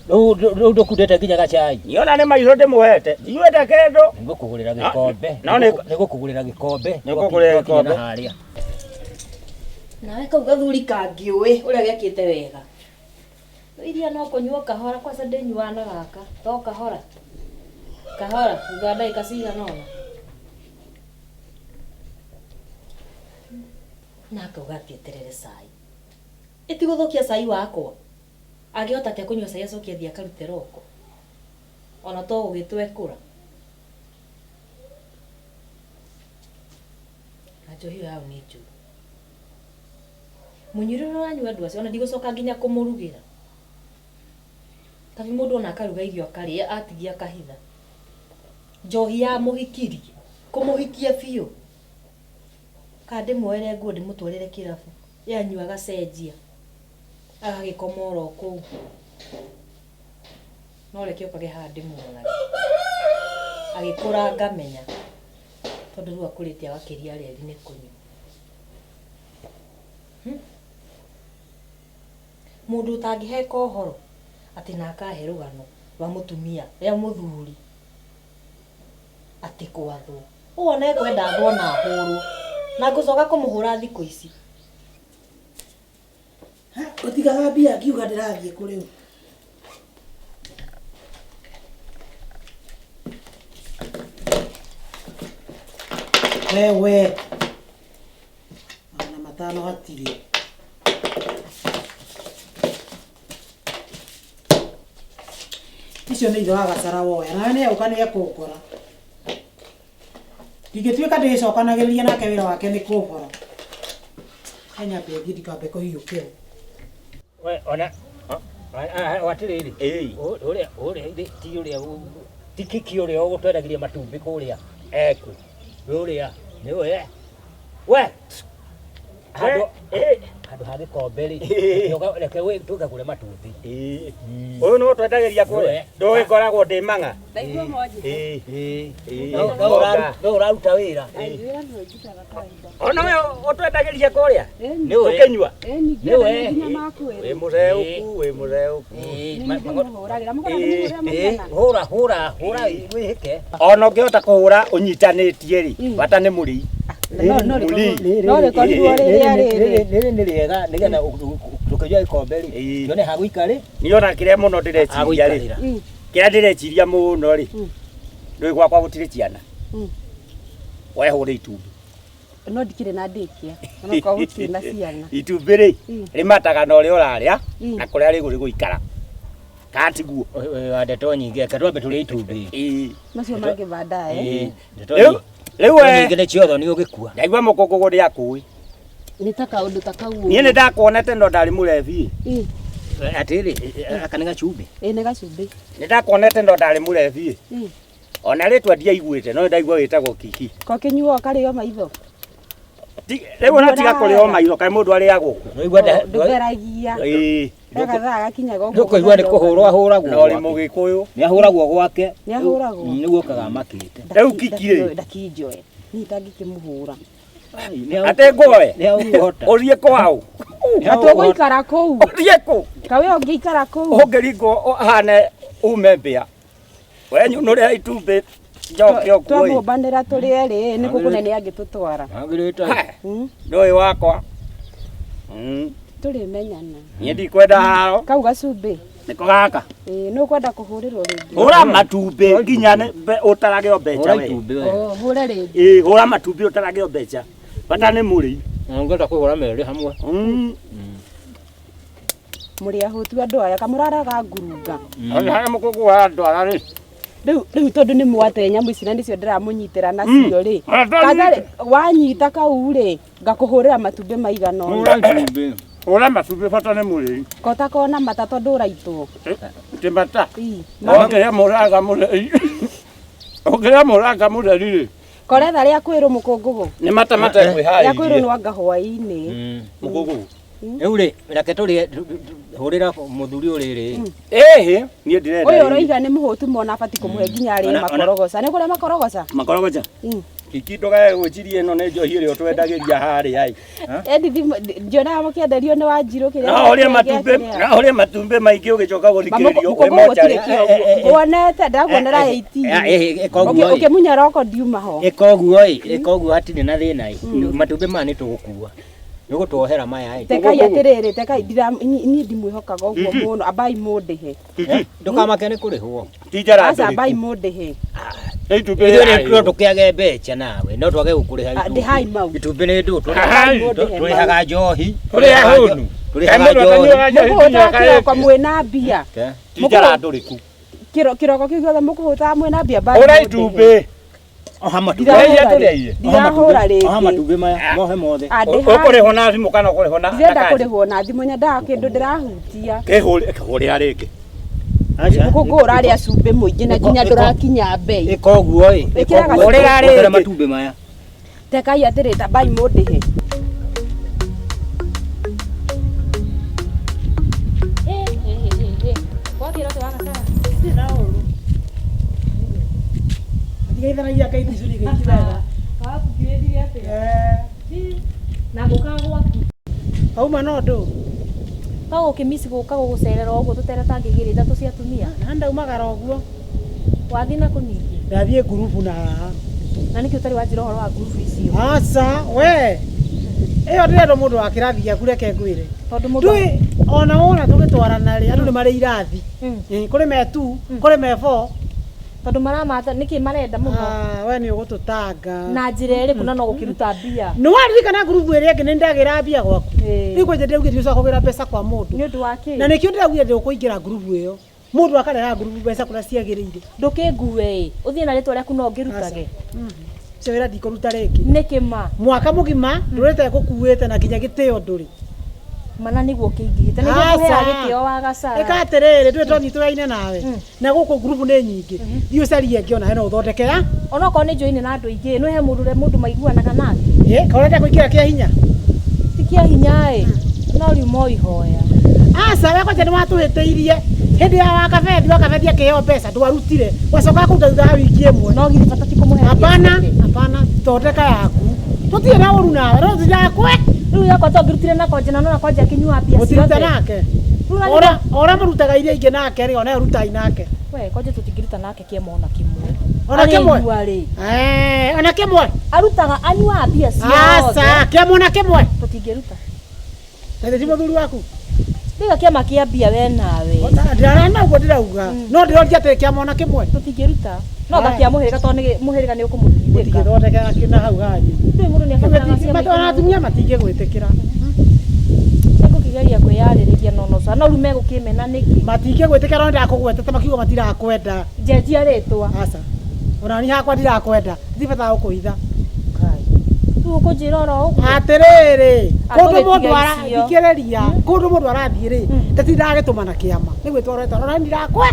Rĩu ndũkundĩte nginya gacai. Niona nĩ maitho ndĩmũhete. Ndinyuĩte kĩndũ. Nĩngũkũgũrĩra gĩkombe. No nĩ Nĩngũkũgũrĩra gĩkombe. Nĩngũkũgũrĩra gĩkombe. Na harĩa. Nawe kau gathuri kangĩũĩ ũrĩa gekĩte wega. Iria no kũnyuo kahora kwanza ndĩnyuaga na gaka to kahora kahora thutha wa ndagĩka cigana ũna na akauga atĩ eterere cai ĩtigũthũkia cai wakwa angĩhota atĩa kũnyua cai acoke athiĩ akarute roko ona to gũgĩtwekũra na njohi ĩyo yao nĩ njũru mũnyuĩre ũrĩa ũranyua andũ acio ona ndigũcoka nginya kũmũrugĩra kabi mũndũ ona akaruga irio akarĩa atigia akahitha njohi ya mũhikirie kũmũhikia biũ kana ndĩmuoere nguo ndĩmũtwarĩre kĩrabu yanyua agacenjia agagĩkoma oro kũu no reke okage haha ndĩmuonage agĩkũra ngamenya tondũ rĩu akũrĩte agakĩria reri nĩ kũnyua. Mũndũ ũtangĩheka ũhoro atĩ na akahe rũgano rwa mũtumia rĩa mũthuri atĩ kwathwo ũũ ona ekwenda athwo na ahũrwo na ngũcoka kũmũhũra thikũ ici. Ũtigaga mbia ngiuga ndĩrathiĩ kũ rĩu. Wewe 500 hatirĩ. Icio nĩ ithe wa gacara woya nawe nĩ egũka nĩ ekũngora. Ndingĩtuĩka ndĩgĩcokanagĩrĩria nake wĩra wake nĩ kũngora. Kanyambe thiĩ ndikambe kũhiũkĩrwo. We ona atĩrĩrĩ ũrĩa ũrĩa ti ũrĩa ti kiki ũrĩa ũgũtwendagĩria matumbĩ kũrĩa eku ũrĩa nĩwe we handũ handũ ha gĩkombe rĩ reke tũkagũre matumbĩ. Ũyũ nĩwe ũtwendagĩria kũrĩa ndũĩ ngoragwo ndĩ mang'a. No ũraruta wĩra. Ona we ũtwendagĩria kũrĩa ũkĩnyua nĩwe wĩ mũreũku wĩ mũreũku. Hũra hũra hũra wĩhĩke. Ona ũngĩhota kũhũra ũnyitanĩtie rĩ bata nĩ mũrĩi. No rĩkorirwo rĩrĩa rĩrĩ rĩrĩ nĩ rĩega nĩgetha ndũkĩnyua gĩkombe rĩ yone ha gũikarĩ. Niĩ ona kĩrĩa mũno ndĩreciria rĩ kĩrĩa ndĩreciria mũno rĩ ndũĩ gwakwa gũtirĩ ciana wehũre itumbĩ. No ndikĩrĩ na ndĩkia ona korwo gũtirĩ na ciana. Itumbĩ rĩ rĩmataga na ũrĩa ũrarĩa na kũrĩa rĩgũrĩ gũikara kana tiguo. Wa ndeto nyingĩ reke twambe tũrĩe itumbĩ. Macio mangĩ baadaye. Rĩu rĩu we nyingĩ nĩ ciotho nĩ ũgĩkua. Ndaigua mũkũngũgũ nĩ akũĩ. Nĩ ta kaũndũ ta kau. Niĩ nĩ ndakuonete no ndarĩ mũrebi. Atĩrĩ aka nĩ gacumbĩ. Ĩ nĩ gacumbĩ. Nĩ ndakuonete no ndarĩ mũrebi. Ona rĩtwa ndiaiguĩte no ndaigua wĩtagwo Kiki. Ko kĩnyuo karĩo maitho. Rĩu ona tiga kũrĩo maitho kaĩ mũndũ arĩagwo. Ndũgeragia. Gathaa gakinyaga ũguo. Ndũkũigua nĩ kũhũrwo ahũragwo. Na ũrĩ mũgĩkũyũ. Nĩ ahũragwo gwake. Nĩ ahũragwo. Nĩguo okaga amakĩte. Rĩu Kiki rĩ. Ndakinjoe. Niĩ ndangĩkĩmũhũra. Atĩ ngũoe. Nĩ ũkũhota. Ũthiĩ kwaũ. Atũgũikara kũu. Ũthiĩ kũ. Kawe ũngĩikara kũu. Ũngĩringwo ũhane ume mbĩa. We nyũnũre itumbĩ njoke ũkuo. Twamũmbanĩra tũrĩ erĩ nĩ kũkũnene angĩtũtwara. Agĩrĩte. Ndũĩ wakwa. Tũrĩmenyana. Niĩ ndikwenda haro. Kau gacumbĩ. Nĩko gaka. Ĩĩ nĩ ũkwenda kũhũrĩrwo rĩngĩ. Hũra matumbĩ nginya ũtarage o mbeca we. Hũre rĩngĩ. Ĩĩ hũra matumbĩ ũtarage o mbeca. Bata nĩ mũrĩi. Ngwenda kũhũra merĩ hamwe. Mũrĩ ahũtu andũ aya kamũraraga ngurunga. Harĩa mũkũngũ wa ndwara rĩ. Rĩu rĩu tondũ nĩ mwate nyamũ ici na nĩcio ndĩramũnyitĩra nacio rĩ. Katarĩ wanyita kau rĩ ngakũhũrĩra matumbĩ maigana ũna. Hũra matumbĩ bata nĩ mũrĩi. Kota kona mata tondũ ũraitwo. Ti mata. Ũngĩrĩa mũranga mũrĩi. Ũngĩrĩa mũranga mũrĩi rĩ. Koretha rĩa kwĩrwo mũkũngũgũ. Nĩ mata mata kwĩharĩirie. Rĩa kwĩrwo nĩ anga hwaĩ-inĩ. Mũkũngũgũ. Rĩu rĩ reke tũrĩe hũrĩra mũthuri ũrĩrĩ. Ĩhĩ niĩ ndĩrenda. Ũyũ ũroiga nĩ mũhũtu mona abatiĩ kũmũhe nginya arĩe makorogoca. Nĩ kũrĩa makorogoca? Makorogoca? Kiki ndũgae gwĩciria ĩno nĩ njohi ĩrĩa ũtwendagĩria harĩa ĩ. Edithi ndionaga mũkĩenderio nĩ Wanjirũ kĩrĩa No ũrĩe matumbĩ, no ũrĩe matumbĩ maingĩ ũgĩcoka gũthikĩrĩrio kwĩ mocarĩ. Nguonete ndakuonera 18. Ĩka ũguo ĩ. Ũkĩmunya roko ndiuma ho. Ĩka ũguo ĩ, ĩka ũguo hatirĩ na thĩna ĩ. Matumbĩ maya nĩ tũgũkua. Nĩ ũgũtuohera maya ĩ. Tekai atĩrĩrĩ, tekai niĩ ndimwĩhokaga ũguo mũno, ambai mũndĩhe. Ndũkamake nĩ kũrĩhwo. Ti njara Aca ambai ndũrĩku. mũndĩhe. Nĩ itumbĩ Ithuĩ rĩrarĩrwo. no tũkĩage mbeca nawe, no twage gũkũrĩha Ah, ndĩhai mau. Itumbĩ nĩ ndũ, Ahai. tũrĩhaga njohi. Tũrĩ ahũnu. Tũrĩhaga Kaĩ mũndũ njohi. atanyuaga njohi nginya Mũkũhũtaga kĩroko akaĩtie? mwĩna mbia. Ti njara ndũrĩku. Kĩroko kĩu gĩothe mũkũhũtaga mwĩna mbia ambai Hũra mũndĩhe. itumbĩ. Oha matumbĩ. Ndirahũra Ũrĩa tũrĩaiye. Ndirahũra rĩngĩ. Oha matumbĩ maya, mohe mothe. Ah, ndĩhai. Ũkũrĩhwo na thimũ kana ũkũrĩhwo na Ndirenda na kandi? kũrĩhwo na thimũ, nyendaga kĩndũ ndĩrahutia. Kĩhũre kĩhũrĩra rĩngĩ. Aca. Mũkũngũ ũrarĩa cumbĩ mũingĩ na nginya ndũrakinya mbei. Ĩka ũguo ĩ. Ĩka Ĩkĩraga ũguo. Hũrĩra rĩngĩ. Hũrĩra matumbĩ maya. Tekai atĩrĩ, tambai mũndĩhe. Ndigeithanagia Ngai icio nĩ gĩki wega. Eh, Na ngũkaga gwaku. Auma no ndũ. Togũkĩmici gũka gũgũcerera ũguo tũtere ta ngigĩrĩ ithatũ cia atumia. Na ndaumagara ũguo. Wathiĩ na kũ ningĩ? Ndathiĩ ngurubu na haha. Na nĩkĩ ũtarĩ wanjĩra ũhoro wa ngurubu icio? Aca, we. Ĩyo ndĩrenda mũndũ wa kĩrathi gĩaku reke ngwĩre. Tondũ mũndũ Ndũĩ ona wona tũgĩtwarana rĩ, andũ nĩ marĩ irathi. Kũrĩ me 2, kũrĩ me 4. Tondũ maramatha nĩkĩ marenda mũno? Ah, we nĩ ũgũtũtanga. Na njĩra ĩrĩkũ na no gũkĩruta mbia? Nĩ waririkana ngurubu ĩrĩa ĩngĩ nĩ ndagĩra mbia gwaku. Ĩĩ. Rĩu kwanja ndĩraugire ndicoka kũgĩra mbeca kwa mũndũ. Nĩ ũndũ wa kĩ? Na nĩkĩo ndĩraugire ndĩkũingĩra ngurubu ĩyo. Mũndũ akarehaga ngurubu mbeca kũrĩa ciagĩrĩire. Ndũkĩngue ĩ, ũthiĩ na rĩtwa rĩaku no ngĩrutage. Ũcio wĩra ndikũruta rĩngĩ. Nĩkĩ ma? Mwaka mũgima ndũrĩte ngũkuĩte na nginya gĩtĩo ndũrĩ. Mana nĩguo kĩingĩhĩte. Nĩguo Aca. ngũheaga gĩtĩo wa gacara. Ĩka atĩrĩrĩ, ndũĩ twanyitũraine nawe. Na gũkũ ngurubu nĩ nyingĩ. Thiĩ ũcarie ĩngĩ ona no ũthondeke ya. Onokorwo nĩ njoine na andũ aingĩ, no he mũndũ ũrĩa mũndũ maiguanaga nake. Ĩ, ka ũrenda kũingĩra kĩa hinya? Ti kĩa hinya ĩ, no rĩu mo ihoya. Aca, we kwanja nĩ watũhĩtĩirie. Hĩndĩ ya wakabethi, wakabethi akĩheo mbeca ndwarutire. Wacoka kũruta thutha wa wiki ĩmwe. No githĩ bata ti kũmũhe mbia Hapana, ciake? hapana, thondeka yaku. Tũtirĩ na ũru nawe, no tũtirakwe. Rĩu yakwa to ngĩrutire na kwanja na nona kwanja akĩnyua mbia Mũtiruta ciothe. nake. Rĩu na Ora, ora mũrutaga iria ingĩ nake rĩ, ona rutai nake. We kwanja tũtingĩruta nake kĩama ona kĩmwe. Ona kĩmwe? Arĩnyua rĩ. Eh, ona kĩmwe. Arutaga anyuaga mbia ciothe. Aca, kĩamwe na kĩmwe. Tũtingĩruta. Na ti mũthuri waku. Tiga kĩama kĩa mbia we nawe. Ndirarana ũguo ndĩrauga. No ndĩroria atĩ kĩama ona kĩmwe. Tũtingĩruta. No anga kĩa mũhĩrĩga tondũ nĩ mũhĩrĩga nĩ ũkũmũtindĩka. Mũtingĩthondekera kĩ na hau hanyu. Ndũĩ mũndũ nĩ abataraga ciama Ona atumia matingĩgwĩtĩkĩra. Nĩngũkĩgeria kwĩyarĩrĩria no no no rĩu megũkĩmena nĩkĩ? Matingĩgwĩtĩkĩra no ndakũgwetete makiuga matirakwenda. Njenjia rĩtwa. Aca. Ona niĩ hakwa ndirakwenda. Ndibataraga gũkũhitha. Rĩu ũkũnjĩra oro ũguo. Atĩrĩrĩ, kũndũ Atũgĩtiga mũndũ icio. arathikĩrĩria, kũndũ mũndũ arathiĩ rĩ, ndatindaga agĩtũmana kĩama. Nĩ gwĩtwo aretwo, ona niĩ ndirakwe.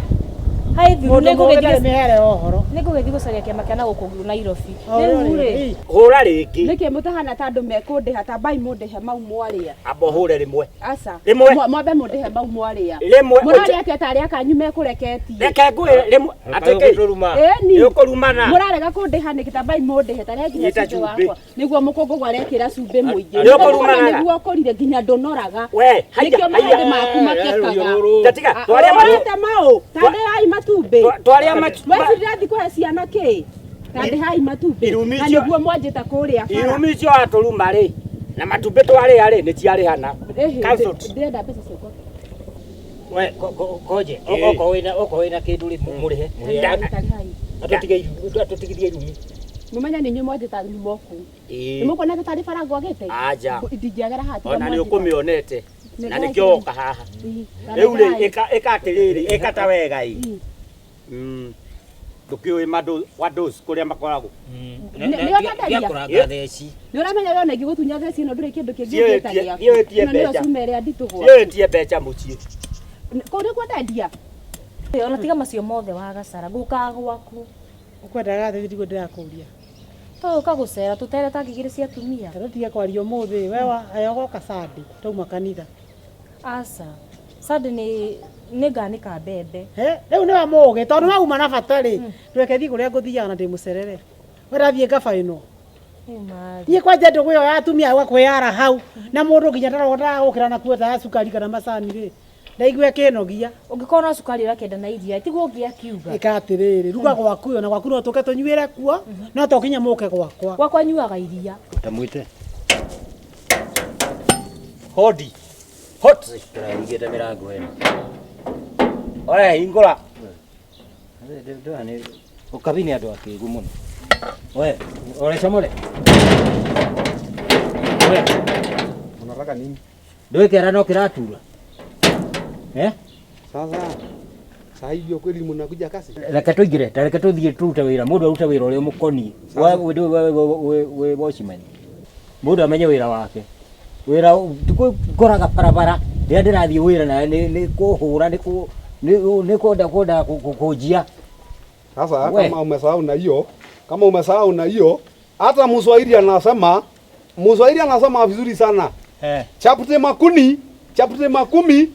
Hai thiru Mũndũ mũũgĩ ndarĩ nĩngũgĩthiĩ mĩhere ya ũhoro. nĩngũgĩthiĩ gũcaria kĩama kĩa na gũkũ Nairobi. O, Rĩu rĩ, Hũra rĩngĩ. Nĩkĩ mũtahana ta andũ mekũndĩha tambai mũndĩhe mau mwarĩa. Amba ũhũre rĩmwe. Aca. Rĩmwe. Mwambe mũndĩhe mau mwarĩa. Rĩmwe. Mũrarĩa atĩa tarĩ akanyu mekũreketie. Reke ngwĩre rĩmwe. Atĩ kĩ? Ĩni. Nĩ ũkũrumana. Mũrarega kũndĩha nĩkĩ tambai mũndĩhe tarĩa nginya Nyita cumbĩ cumbĩ. wakwa. Nĩguo mũkũngũgũ arekĩra cumbĩ mũingĩ. Nĩ ũkũrumana. Nĩguo ũkũrire nginya ndũnoraga. We, haiya, Nĩkĩo haiya. mahĩndĩ maku makekaga. Tatiga, twarĩa matu. Ũrĩte mau. Tandĩhai matumbĩ. Twarĩa matu. Mwecirira thiĩ kũhe ciana kĩ? Tandĩhai matumbĩ. Irumi Na icio- nĩguo mwanjĩta kũrĩa bara. Irumi icio watũruma rĩ, na matumbĩ twarĩa rĩ, nĩ ciarĩhana. Ĩhĩ, Cancelled. ndĩrenda mbeca ciakwa. We, koje, okorwo wĩna okorwo wĩna kĩndũ rĩ, mũrĩhe. Tarĩhai. Atũtige irumi, atũtigithie irumi. Mũmenye nĩ inyuĩ mwanjĩta nyuma kũu. Ĩĩ. Nĩ mũkuonete tarĩ bara ngwagĩte? Aja. Ndingĩagera haha tiga Ona nĩ mwanjĩta. ũkũmĩonete. Nĩ Na ndĩraigua. nĩkĩo woka haha. Ĩĩ, Rĩu rĩ, tarĩhai. ĩka ĩka atĩrĩrĩ, ĩka ta wega ĩ. Ndũkĩũĩ mandũ wa those kũrĩa makoragwo. Nĩo ndendagia. Kũranga theci. Nĩ ũramenya we ona ingĩgũtunya theci ĩno ndũrĩ kĩndũ kĩngĩ Thiĩ ũngĩta wĩtie- gĩaku. thiĩ wĩtie Ĩno nĩyo mbeca. cuma ĩrĩa nditũ gwaku. Thiĩ wĩtie mbeca mũciĩ. Kũu nĩkuo ndendia. Ona tiga macio mothe wa gacara ngũkaga gwaku. Ũkwendaga atĩ ndigwo ndĩrakũria. Tũgũka gũcera tũtere ta ngigĩrĩ cia atumia. Tondũ tige kwaria ũmũthĩ, we wa aya ũgoka Sunday, twauma kanitha. Aca. Sunday nĩ nĩnganĩka mbembe. He, rĩu nĩwe mũũgĩ tondũ wauma na bata rĩ, ndũreke thiĩ kũrĩa ngũthiaga na ndĩmũcerere. Ũrathiĩ ngaba ĩno. Niĩ kwanja ndũgũ ĩyo ya atumia gwa kwĩyara hau na mũndũ nginya ndarogũkĩra na kuo ta ya cukari kana macani rĩ, ndaigua ĩkĩnogia. Ũngĩkorwo no cukari ũrakĩenda na iria, tiguo ũngĩ akiuga. Ĩka atĩrĩrĩ, ruga gwaku ĩyo na gwaku no tũke tũnyuĩre kuo, no to nginya mũke gwakwa. Gwakwa nyuaga iria. Tamwĩte. Hodi. Hot. Tũrahingĩte mĩrango ĩno. Oe hingũra. Ũkabi nĩ andũ akĩgu mũno. We, ore comore. We, Unataka nini? ndũĩ kĩara no kĩratura. Eh? Sasa saa hii kweli mnakuja kasi? Reke tũingĩre, ta reke tũthiĩ tũrute wĩra, mũndũ arute wĩra ũrĩa ũmũkoniĩ. We watchman. Mũndũ amenye wĩra wake. Wĩra ngoraga barabara rĩrĩa ndĩrathiĩ wĩra na nĩ kũhũra nĩ kwenda kwenda kũnjia. Sasa kama umesahau na hiyo, kama umesahau na hiyo, hata Mswahili anasema, Mswahili anasema vizuri sana. Chapute makuni, chapute makumi,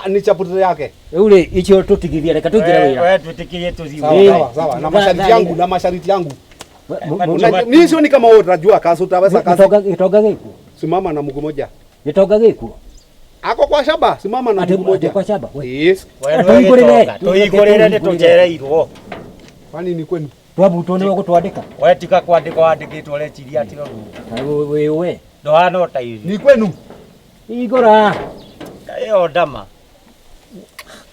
ni chapute yake. Rĩu rĩ icio tũtigithie, reke tũingĩre wĩra. Wewe tuitikirie tuzi. Sawa sawa sawa, na masharti yangu, na masharti yangu. Mimi sioni kama wewe utajua kazi, utaweza kazi. Gĩtonga gĩkuo. Simama na mguu mmoja. Gĩtonga gĩkuo. Ako kwa shamba, simama na mguu mmoja. Kwa shamba. Yes. Tuigũrĩre, tuigũrĩre nĩ tũcereirwo. Kwani ni kwenu? Twabutwo nĩwe gũtwandĩka. We tika kwandĩka wandĩkĩtwo ũreciria atĩ ũguo. Wewe. Ndũhana o ta ithuĩ. Ni kwenu. Igũra. Ĩyo ndama.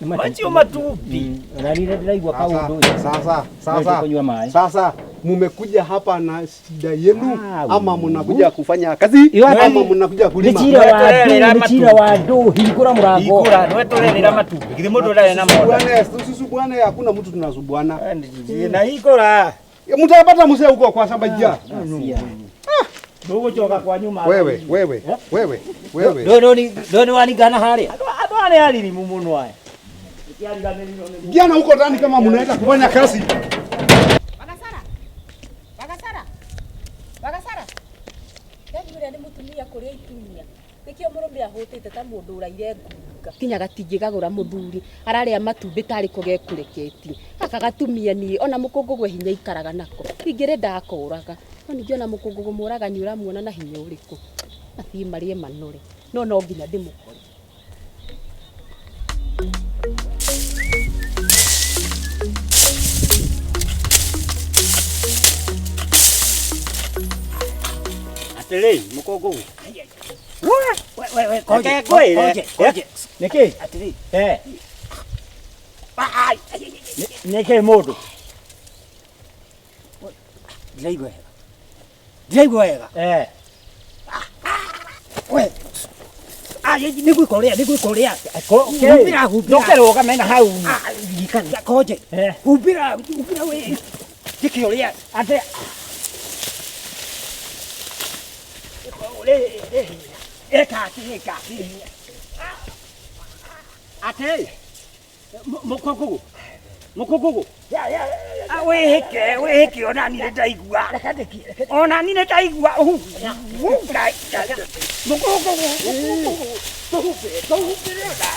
Macio matumbi. Na nĩ ndĩraigua kaũndũ. Sasa sasa sasa mumekuja hapa na shida yenu ama mnakuja kufanya kazi ama mnakuja kulima? Nĩ chira wa ndũ, hingũra mũrango. Hingũra, nĩwe tũrerĩra matumbĩ. Githĩ mũndũ ndarĩ na monda. Tusisubuane, hakuna mtu tunasubuana. Na hingũra. Mtapata mzee huko kwa shamba jia. Ndũgũcoka kwa nyuma. Wewe wewe wewe wewe. Ndũĩ waningana harĩa. Andũ arĩa aririmu mũno aya. Jana huko ndani kama mnaenda kufanya kazi. Wagasara. Wagasara. Wagasara. Yaani ũrĩa nĩ mũtumia kũrĩa itumia. Nĩkĩo mũrũme ahũtĩte ta mũndũ ũraire ngunga. Kinya gatingĩgagũra mũthuri ararĩa matumbĩ tarĩ ko gekũreketie. Gaka gatumia niĩ ona mũkũngũgũ hinya ikaraga nako. Ingĩrĩ ndakũraga. No ningĩ ona mũkũngũgũ mũragani ũramuona na hinya ũrĩkũ. Athiĩ marĩe manore. No no nginya ndĩmũkore. Atĩrĩ mũkũngũgũ. We koje koje koje. Nĩkĩ? Atĩrĩ. Eh. Nĩkĩ mũndũ? Ndiraigua wega. Ndiraigua wega. Eh. We. Nĩ gwĩka ũrĩa, nĩ gwĩka ũrĩa. Humbĩra, humbĩra. Ndũkĩrũgame na hau. Koje. Humbĩra, humbĩra we. Njĩke ũrĩa. Atĩ Eka atĩ, eka atĩ. Atĩ. Mũkũngũgũ. Mũkũngũgũ. Wĩhĩke, wĩhĩke ona niĩ nĩndaigua. Ona niĩ nĩndaigua. Mũkũngũgũ. Tũhumbĩre, tũhumbĩre ona.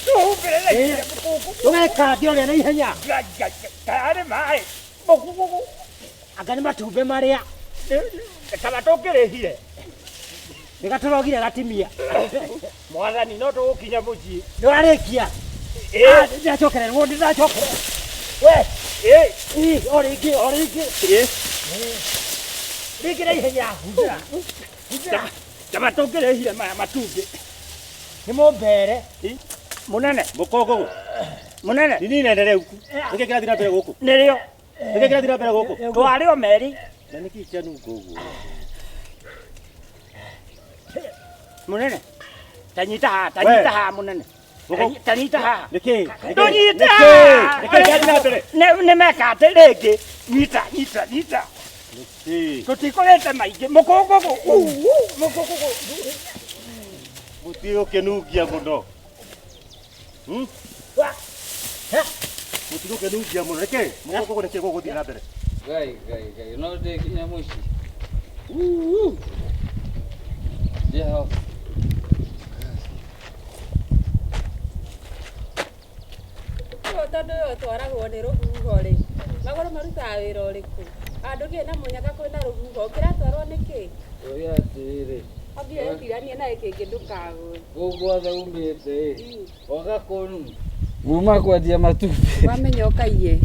Tũhumbĩre na mũkũngũgũ. Tũgeka atĩ ũrĩa na ihenya. Karĩ maĩ. Mũkũngũgũ. Anga nĩ matumbĩ marĩa. Kana tũngĩrĩhire. Nĩgatũrogire gatimia. Mwathani no tũgũkinya mũciĩ. Nĩwarĩkia? Ndĩracokererwo, ndĩracokererwo. We. O rĩngĩ, o rĩngĩ. Rĩngĩ na ihenya. Humbĩra. Humbĩra. Kaba tũngĩrĩhire maya matumbĩ. Nĩ mũmbere. Mũnene. Mũkũngũgũ. Mũnene. Nini nene huku. Nĩkĩ kĩrathiĩ na mbere gũkũ? Nĩrĩo. Nĩkĩ kĩrathiĩ na mbere gũkũ? Twarĩ o merĩ. Na nĩkĩ kĩanunga ũguo? Mũnene. Tanyita haha, tanyita haha mũnene. Tanyita haha. Nĩkĩ? Ndũnyita. Nĩkĩ kĩrathiĩ na mbere? Nĩ meka atĩ rĩngĩ. Nyita, nyita, nyita. Tũtikũrĩte maingĩ. Mũkũngũgũ. Mũkũngũgũ. Mũtigũkĩnungia mũno. Mũtigũkĩnungia mũno. Nĩkĩ? Mũkũngũgũ nĩkĩ gũgũthiĩ na mbere? Ngai, ngai, ngai. No ndĩkinya mũciĩ. Yeah. Tondũ ũyũ ũtwaragwo nĩ rũhuho rĩ. Magũrũ marutaga wĩra ũrĩkũ? Handũ kĩ na mũnyaka kwĩna rũhuho ũkĩratwarwo nĩkĩ? Ũria atĩrĩrĩ. Ambia ĩtiranie na ĩkĩngĩ ndũkagwe. Kũu guothe umĩte ĩ, oka kũnu. Nguma kwendia matumbĩ. Wamenya ũkaiye.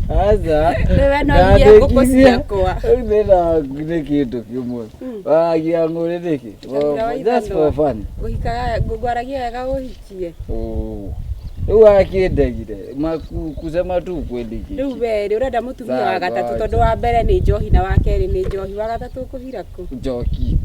Aca. Rĩu no iye ngũkũ ciakwa. Rĩu thĩna waku nĩ kĩndũ kĩmwe. Waragia ng'ũrĩ nĩkĩ? Kabira wa Just for ithanwa. fun. Ũhikaga ngwaragia wega ũhikie. Oh. Rĩu wakĩndegire kusema tu kweli kiki. Rĩu we rĩ ũrenda mũtumia wa Sawa, gatatũ ngoja. tondũ wa mbere nĩ njohi na wa kerĩ nĩ njohi wa gatatũ ũkũhira kũ? Njoki.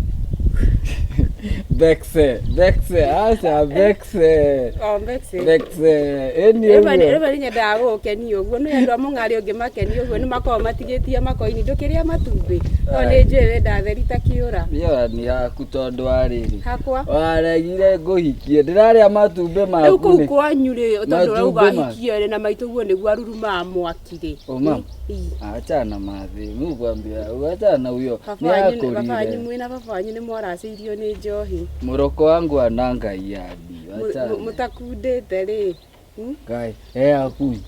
Bekse, bekse, aca bekse. O mbece. Bekse. Ĩni Rĩmwe ũguo. rĩmwe nĩ nyendaga gũgũkenia ũguo nĩ andũ a mũng'arĩ ũngĩmakenia ũguo nĩ makoragwo matigĩtie makoini ndũkĩrĩa matumbĩ no nĩ njũĩ wĩ ndatheri ta kĩũra Ĩyo nĩ yaku tondũ wa rĩrĩ. hakwa Waregire ngũhikie ndĩrarĩa matumbĩ rĩu maku kũu nĩ. kwanyu rĩ tondũ ũrauga Matumbĩ ma- hikie rĩ na maitũ guo nĩguo arurumaga mwaki rĩ Ũma. Ii. Achana mathi, mukwambia achana na huyo. Baba wanyu baba wanyu Nĩ mwĩna baba wanyu nĩ mwaracĩirio nĩ njohi Mũroko wangu ananga yadi. Achana. Mũtakundĩte rĩ Ngai, eh akui.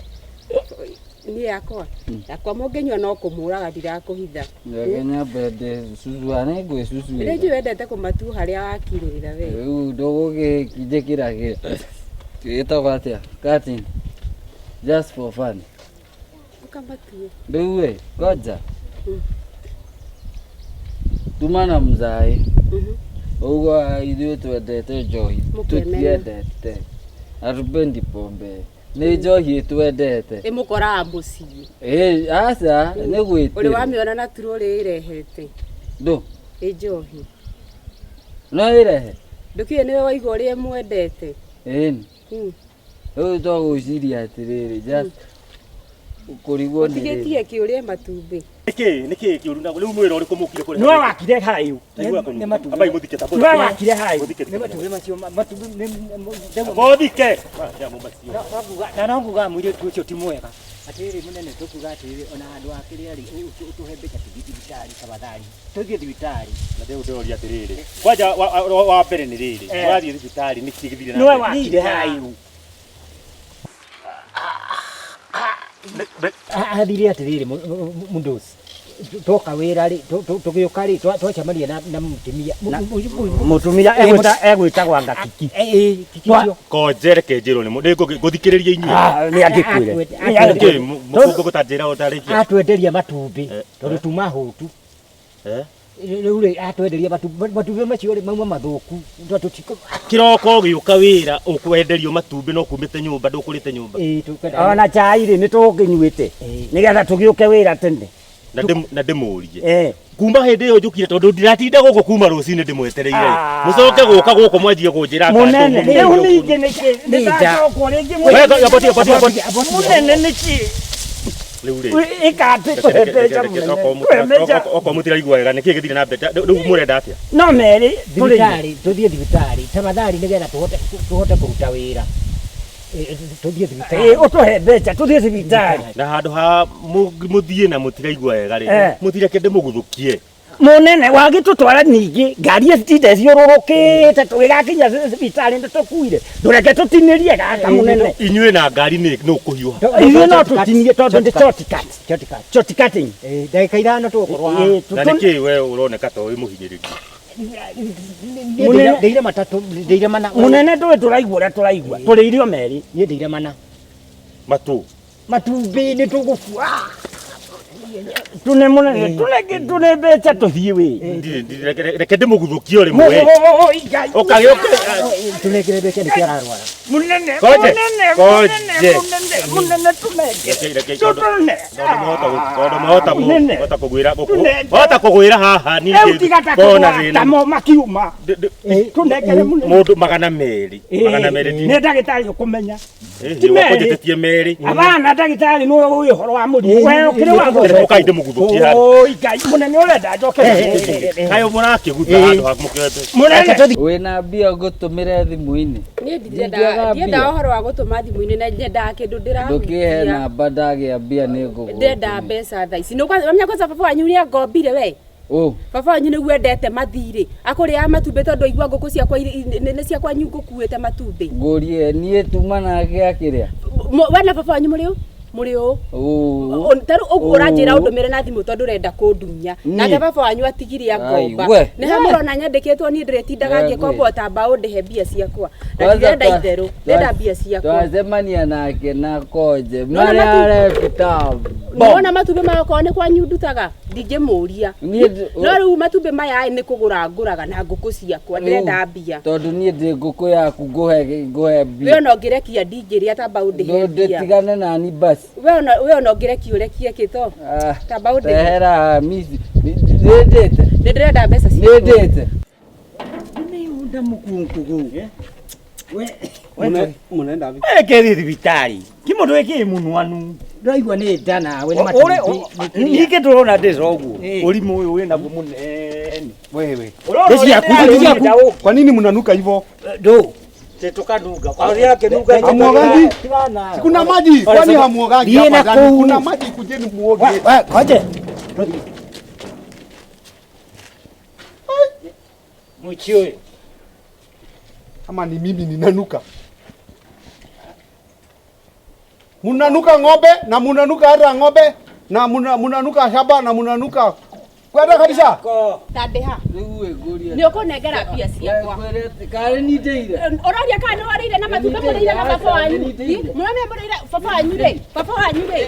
niĩ yakwa yakwa mũngĩnyua no kũmũraga ndirakũhitha Reke nyambe ndĩcucua nĩ ngwĩcucuĩra. nĩ njũĩ wendete kũmatua harĩa wakirĩrĩra we Rĩu ndũgũgĩkinjĩkĩra kĩ gĩtagwo atĩa? Curtain. Just for fun. ũkamatue Rĩu ĩ, ngoja. Tuma na mzaĩ. Ũguo ithuĩ twendete njohi. Mũkemena. Tũtiendete. Hatupendi pombe. Nĩ njohi twendete. Ĩmũkoraga mũciĩ Ĩ, aca, nĩ ũrĩ gwĩtĩrwo. wamĩona na turũrĩ ĩrehete Ndũ, ĩ njohi no ĩrehe? ndũkĩũĩ nĩwe waiga ũrĩa ĩmwendete Ĩni. Mm. Rĩu twagwĩciria atĩrĩrĩ, just kũrigwo nĩ rĩrĩ. ũtigĩtie kĩ ũrĩe matumbĩ Nĩkĩ nĩkĩ kĩũru na rĩu mwĩra ũrĩkũ mũkire kũrĩa? Nĩwe wakire hayo. Ndaigua kũnunga. Nĩ matumbĩ. Ambai mũthike ta Nĩwe wakire hayo. Mũthike Nĩ matumbĩ macio matumbĩ nĩ Mũthike. Macio. Na no nguga mũirĩtu ũcio ti mwega atĩrĩrĩ mũnene tũkuga atĩrĩrĩ ona handũ ha kĩrĩa rĩ ũtũhe mbeca tũthiĩ thibitarĩ tafadhali tũthiĩ thibitarĩ Na ndĩu ndĩroria atĩrĩrĩ. Kwanja wa mbere nĩ rĩrĩ. Wathiĩ thibitarĩ nĩkĩ gĩthire na Nĩwe mbere? wakire hayo. Athire atĩrĩrĩ mũndũci twoka wĩra rĩ tũgĩũka rĩ twacemania na mũtumia Mũtumia egwĩtagwo anga Kiki. Kiki ũcio Konje reke njĩrwo nĩ nĩ ngũthikĩrĩria inyuĩ. Ah, nĩ angĩkwĩre. Nĩkĩ mũkũgũtanjĩra ũtarĩkia? Atwenderia matumbĩ tondũ tuma hũtu. Rĩu rĩ atwenderia matumbĩ matumbĩ macio rĩ mauma mathũku tondũ Kĩroko ũgĩũka wĩra ũkwenderio matumbĩ no kumĩte nyũmba ndũkũrĩte nyũmba. Ona chai rĩ nĩ tũkĩnyuĩte nĩgetha tũgĩũke wĩra tene. Na ndĩmũrie. Kuma hĩndĩ ĩyo njũkire tondũ ndiratinda gũkũ kuma rũcinĩ ndĩmwetereire. Mũcoke gũka gũkũ mwanjie kũnjĩra Mũnene rĩu ningĩ nĩkĩ nĩndacokwo rĩngĩ mũnene nĩkĩ rĩu rĩ ĩka atĩ tũhe mbeca mũnene tũhe mbeca okorwo mũtiraigua wega nĩkĩ gĩthire na mbere rĩu mũrenda atĩa? No merĩ thibitarĩ tũthiĩ thibitarĩ tafadhali nĩgetha tũhote kũruta wĩra tũthiĩ thibitarĩ ũtũhe mbeca tũthiĩ thibitarĩ na handũ ha mũthiĩ na mũtiraigua wega rĩ mũtireke ndĩmũguthũkie Mũnene wagĩtũtwara ningĩ ngari ĩtinda ĩthiũrũrũkĩte tũgĩgakinya thibitarĩ nĩtũkuire ndũreke tũtinĩrie gaka mũnene inyuĩ na ngari nĩ ũkũhiũha ithuĩ no tũtinie tondũ nĩ shortcut shortcutting ndagĩka ithano tũgũkorwo haha na nĩkĩ we ũroneka ta wĩ mũhinyĩrĩrie ndĩire matatũ ndĩire mana mũnene ndũĩ tũraigua ũrĩa tũraigua tũrĩ irio merĩ niĩ ndĩire mana matũ matumbĩ nĩ tũgũkua tune mũnene tune mbeca tũthiĩ wĩ reke ndĩmũguthũkie o rĩmwe ũkagĩũke tũnengere mbeca nĩkĩo ararwara mũnene Koje, mũnene koje. mũnene mũnene tũnengere tũtune tondũ mahota Mũnene. mahota kũgwĩra Tũnengere. mahota kũgwĩra haha rĩu ningĩ tiga ta kona kũgwata thĩna mo makiuma tũnengere mũnene mũndũ magana merĩ ti nĩ ndagĩtarĩ ũkũmenya ti merĩ. wakũnjĩtĩtie merĩ abana ndagĩtarĩ nĩwe ũĩ ũhoro wa mũrimũ we ũkĩrĩ wa ũkai ndĩmũguthũkie handũ Oi Ngai mũnene ũrenda njoke kaĩ mũrakĩgutha handũ ha mũkĩoe mũnene Wĩna mbia ngũtũmĩre thimũ-inĩ niĩ Ndingĩaga ndiendaga mbia. ũhoro wa gũtũma thimũ-inĩ na nyendaga kĩndũ ndũkĩhe ndĩrahutia namba ndagĩa mbia nĩ ngũgũtũmĩra ndenda mbeca thaa ici wamenya kwanza baba wanyu nĩ angombire we Ũ baba wanyu nĩguo endete mathirĩ akũrĩaga matumbĩ tondũ aigua ngũkũ ciakwa nĩ ciakwa ngũkuĩte matumbĩ ngũrie niĩ tuma nake akĩrĩa we na baba wanyu mũrĩ ũ Mũrĩ ũ? Ta rĩu ũguo ũranjĩra ũndũmĩre na thimũ tondũ ũrenda kũndunya. Nake baba wanyu atigirie ngomba. Nĩ ha mũrona nyandĩkĩtwo niĩ ndĩrĩtindaga ngĩkomba ta mbaũ ndĩhe mbia ciakwa. Na ndirenda itherũ, ndĩrenda mbia ciakwa. Twacemania nake na konje marĩa arebita. Nĩwona matumbĩ maya okorwo nĩ kwanyu ndutaga ndingĩmũria. No rĩu matumbĩ maya nĩ kũgũra ngũraga na ngũkũ ciakwa ndĩrenda mbia. Tondũ niĩ ndĩ ngũkũ yaku ngũhe mbia. We ona ũngĩrekia ndingĩrĩa ta mbaũ ndĩhe mbia. Ndũtigane nani basi. We ona ũngĩrekia ũrekie kĩ to? Ta mbaũ ndĩhe. Tehera misi. Nĩndĩte. Nĩ ndĩrenda mbeca ciakwa. Nĩndĩte. Munaenda wapi? Ekethi thibitari. Ki mundu eki munwanu. Ndĩraigua nĩ nda nawe nĩ matumbĩ. Ningĩ ndũrona ndĩca ũguo. Ũrimũ ũyũ wĩ naguo mũnene. Wewe. Nĩ ciaku. Kwa nini mnanuka hivyo? Ndũ. Tukanunga. Kwa nini akinunga? Hamuogangi? Kuna maji. Kwani hamuogangi hapa ndani? Kuna maji, kujeni muoge. Wewe koje. Mwichi ũyũ. Ama ni mimi ninanuka? Munanuka ng'ombe na munanuka hata ng'ombe na munanuka shamba na munanuka kwenda kabisa. Ta ndĩha. Nĩ ũkũnengera mbia ciakwa. Karĩ nindĩire. Ũroria kana nĩ warĩire na matumbĩ mũrĩire na baba wanyu. Mũramenya mũrĩire baba wanyu rĩ. Baba wanyu rĩ.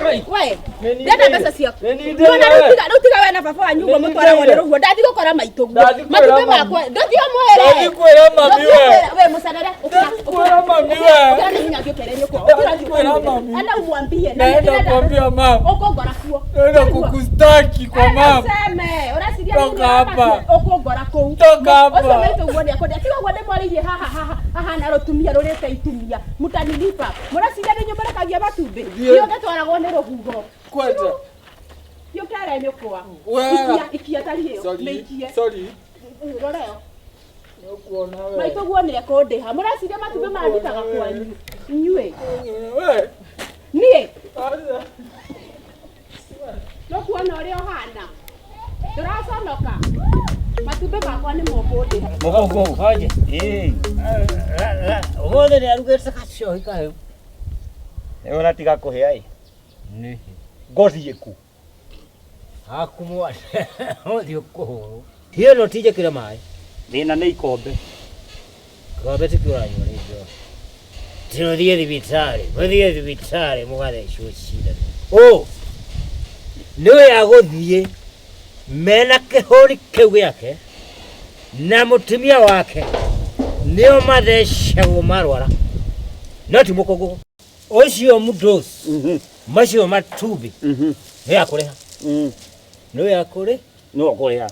We, ndĩrenda mbeca ciaku. Nĩwona rĩu tiga we na baba wanyu ũguo mũtwaragwo nĩ rũhuho. Ndathiĩ gũkora maitũ guo. Matumbĩ makwa ndũthiĩ ũmwĩre. Ndathiĩ kwĩra mami we. We mũcanare. Ndathiĩ kwĩra mami we. Ũkĩra nĩ hinya ngĩũkĩre nyũkwa. Ũkĩra thiĩ ũkamwĩre. Enda umwambie. Naenda kuambia mama. Ũkũngora kuo. Naenda kukustaki kwa mama. Useme, ũraciria Toka hapa. Ũkũngora kũu. Toka hapa. Ũcio maitũ guo nĩakũndĩa. Tiga ũguo ndĩmwarĩirie haha haha hahana rũtumia rũrĩte itumia. Mũtanilipa. Mũraciria nĩ nyũmba rekagia matumbĩ. Thiĩ. Thiĩ ũgatwaragwo nĩ rũhuho. Kwenda. Thiĩ ũkere nyũkwa. Wega. Ikia, ikia tari ĩyo. Mĩikie. Sorry. Rora ĩyo. Maitũ guo nĩekũndĩha. Mũraciria matumbĩ maya ndutaga kwanyu. Inyuĩ. We. Niĩ. Nĩũkuona ũrĩa ũhana. Ndũraconoka. Matumbĩ makwa nĩ mũkũndĩha. Mũkũngũ koje. Ĩĩ. Ũmũthĩ nĩ arugĩte gacohi kahĩu. Nĩ ũratiga kũhĩa ĩ. Nĩ. Ngothi ĩku. Haku mwana. Ũthiĩ ũkũhũrwo. Hiyo no tinjĩkĩre maĩ. Thĩna nĩ ikombe. Ikombe tikĩo ũranyua nĩ njohi. Tinũthiĩ thibitarĩ. Mũthiĩ thibitarĩ mũgathecwo cindano. Ũ. Nĩwe agũthiĩ mena kĩhũri kĩu gĩake na mũtumia wake nĩo mathecagwo marwara no ti mũkũngũ ũcio mũndũ macio matumbĩ nĩ akũrĩha nĩ akũrĩ No ũkũrĩha.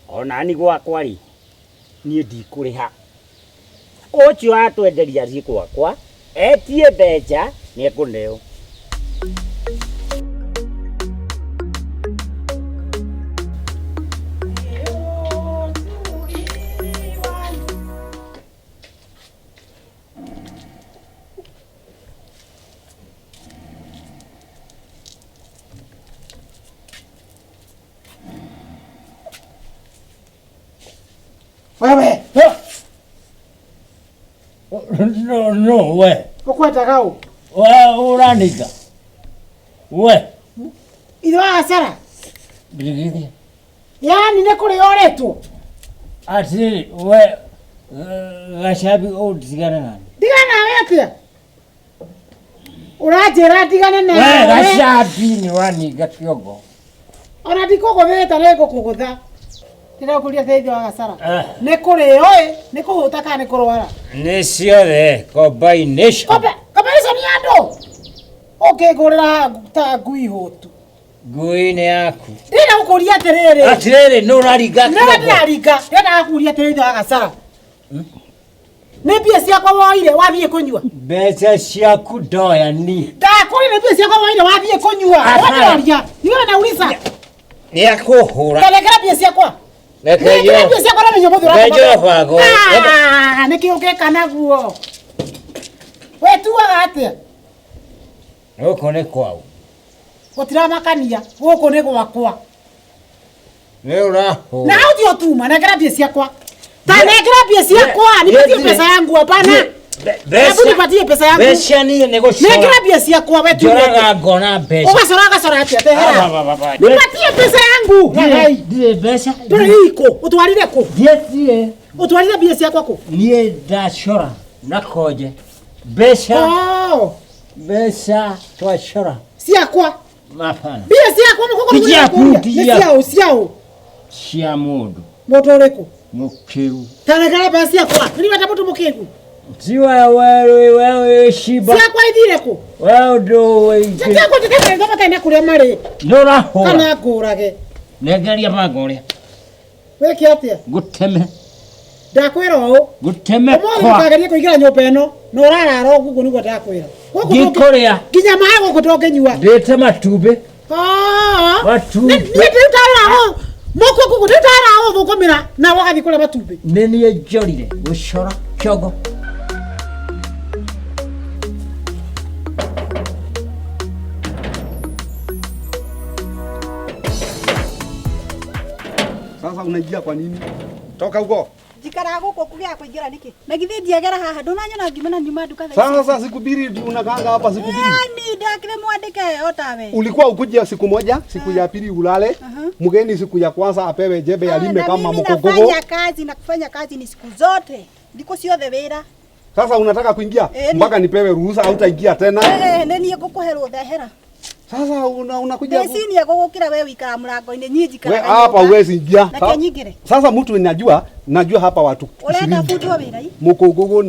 Ona ni gwakwa rĩ niĩ ndikũrĩha. Ũcio atwenderia thiĩ gwakwa etie mbeca nĩ ekũneo. Wewe. No, no, we. Ũkwendaga ũ? We ũranika. We. Ithe wa Asara. Ndigithia. Yaani nĩ kũrĩa ũrĩtwo? Atĩrĩrĩ, we Gacabi ũndigane nani. Ndigane nawe atĩa? Ũranjĩra ndigane nawe? We Gacabi nĩ waninga kĩongo. Ona ndikũgũthĩte nĩ ngũkũgũtha. Ndĩrakũria atĩa ithe wa Gasara? Nĩ kũrĩo ĩ, nĩ kũhũta kana nĩ kũrwara? Nĩ ciothe combination. Combination ya andũ. Ũkĩngũrĩra ta ngui hũtu. Ngui nĩ yaku. Ndĩrenda gũkũria atĩrĩrĩ. Atĩrĩrĩ, nĩ ũraringa kĩongo. Nĩ ndĩraringa. Ndĩrenda gũkũria atĩrĩrĩ ithe wa Gasara. Nĩ mbia ciakwa woire wathiĩ kũnyua. Mbeca ciaku ndoya ni. Ndakũria nĩ mbia ciakwa woire wathiĩ kũnyua. Ũrandoria. Niwe nauliza. Nĩ akũhũra. Nengera mbia ciakwa. Nengera mbia ciakwa na mĩnyũmũ thũra. Ngenjwo bango. Nĩkĩ ũngĩka naguo? Wĩtuaga atĩa? Gũkũ nĩ kwau. Gũtiramakania, gũkũ nĩ gwakwa. Nĩ ũrahũra. Na hau ti ũtuma, nengera mbia ciakwa. Ta nengera mbia ciakwa, nipatie pesa yangu hapana. Hebu nipatie pesa yangu. Mbeca niĩ nĩ gũcora. Nengera mbia ciakwa we tu. Njoraga ngona mbeca. Ũgacora gacora atĩa tehera. Nipatie pesa yangu. Ndirĩ mbeca. Ndũrĩ iko. Ũtwarire kũ? Ndietire. Ũtwarire mbia ciakwa kũ? Niĩ ndacora na konje. Mbeca. Oh. Mbeca twacora. Ciakwa. Hapana. Mbia ciakwa mũkũkũ Ti ciaku, ti Nĩ ciaku. ciaũ ciaũ. Cia mũndũ. Mũndũ ũrĩkũ? Mũkĩru. Tanengera mbeca ciakwa. Nĩ mũndũ mũkĩgu. Ti wewe wewe shiba. Ciakwa ithire kũ? Wewe ndũĩ. Ciakwa njĩkĩre matarĩ na kũrĩa marĩ. Nĩ ũrahũra. Kana ngũrage. Nengeria banga ũrĩa. Wĩke atĩa? Ngũteme. Ndakwĩra ũũ. Ngũteme Ũmũthĩ kwa. ndũkagerie kũingĩra nyũmba ĩno na ũrarara ũguo nĩguo ndakwĩra. Gũkũ Ndikũrĩa. Nginya maĩ gũkũ ndũngĩnyua. Ndĩte matumbĩ. Ah. Matumbĩ. Niĩ ndĩrutaga ũũ. Mũkũ gũkũ ndĩrutaga ũũ thũkũmĩra na ũgathiĩ kũrĩa matumbĩ. Nĩ niĩ njorire gũcora kĩongo. Sasa unaingia kwa nini? Toka huko. Njikaraga gũkũ kũgĩa kũingĩra nĩkĩ? Na githĩ ndiagera haha ndũnanyona ngiuma na nyuma nduka thaa ici. Sasa siku mbili unakaanga hapa siku mbili. Yaani ndakire mwandĩke o tawe. Ulikuwa ukujia siku moja, siku ya pili ulale, mgeni siku ya kwanza apewe jembe alime Na kama mimi mkogogo. nafanya kazi na kufanya kazi ni siku zote. Ndiko ciothe wĩra. Sasa unataka kuingia mpaka nipewe ruhusa, hautaingia tena. Nĩ niĩ ngũkũhe rũtha hera. Sasa unakuja Ndeci niĩ gũgũkĩra we wikara mũrango-inĩ niĩ we njikaraga hapa nyũmba. huwezi ingia. Reke nyingĩre. Sasa mtu najua hapa watu Ũrenda 20. bundwo wĩra i? Mkogogo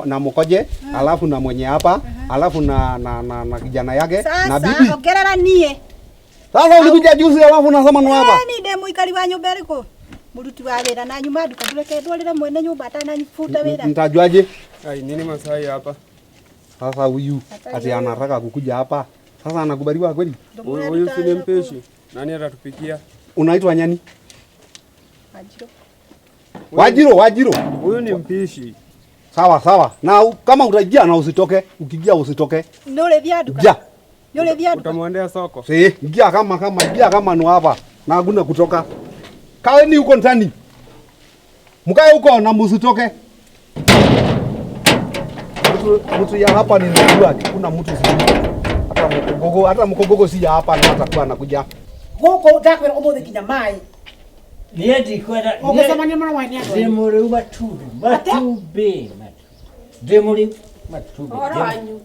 na mkoje, alafu na mwenye hapa, alafu na kijana yake na Sasa bibi. ongerera niĩ. Sasa ulikuja juzi alafu unasema ni hapa. Ni ndĩ mũikari wa nyũmba ĩrĩkũ? Mũruti wa wĩra na nyuma nduka ndũreke ndwarĩre mwene nyũmba atananibuta wĩra. Nitajuaje? Ai, nini Masai hapa? Sasa huyu ati anataka kukuja hapa. Sasa anakubaliwa kweli? Huyu si ni mpishi. Nani atatupikia? Unaitwa nyani? Wajiro. Wajiro, Wajiro. Huyu ni mpishi. Sawa sawa. Na kama utaingia na usitoke, ukiingia usitoke. Nĩ ũrĩthiaga nduka? Ja. Nĩ ũrĩthiaga nduka? Utamwendea soko? Si, ingia kama ingia kama ni hapa. Na hakuna kutoka. Kaeni huko ndani. Mkae huko na msitoke. Mtu ya hapa ni najua kuna mtu sijui. Hata mkogogo si ya hapa na atakuwa anakuja. Gũkũ ndakwĩra ũmũthĩ nginya maĩ. Niĩ ndikwenda. Ũngĩcemania mũno mwana nĩ andũ. Ndĩ mũrĩu matumbĩ. Matumbĩ. Ndĩ mũrĩu matumbĩ. Ũhoro wanyu.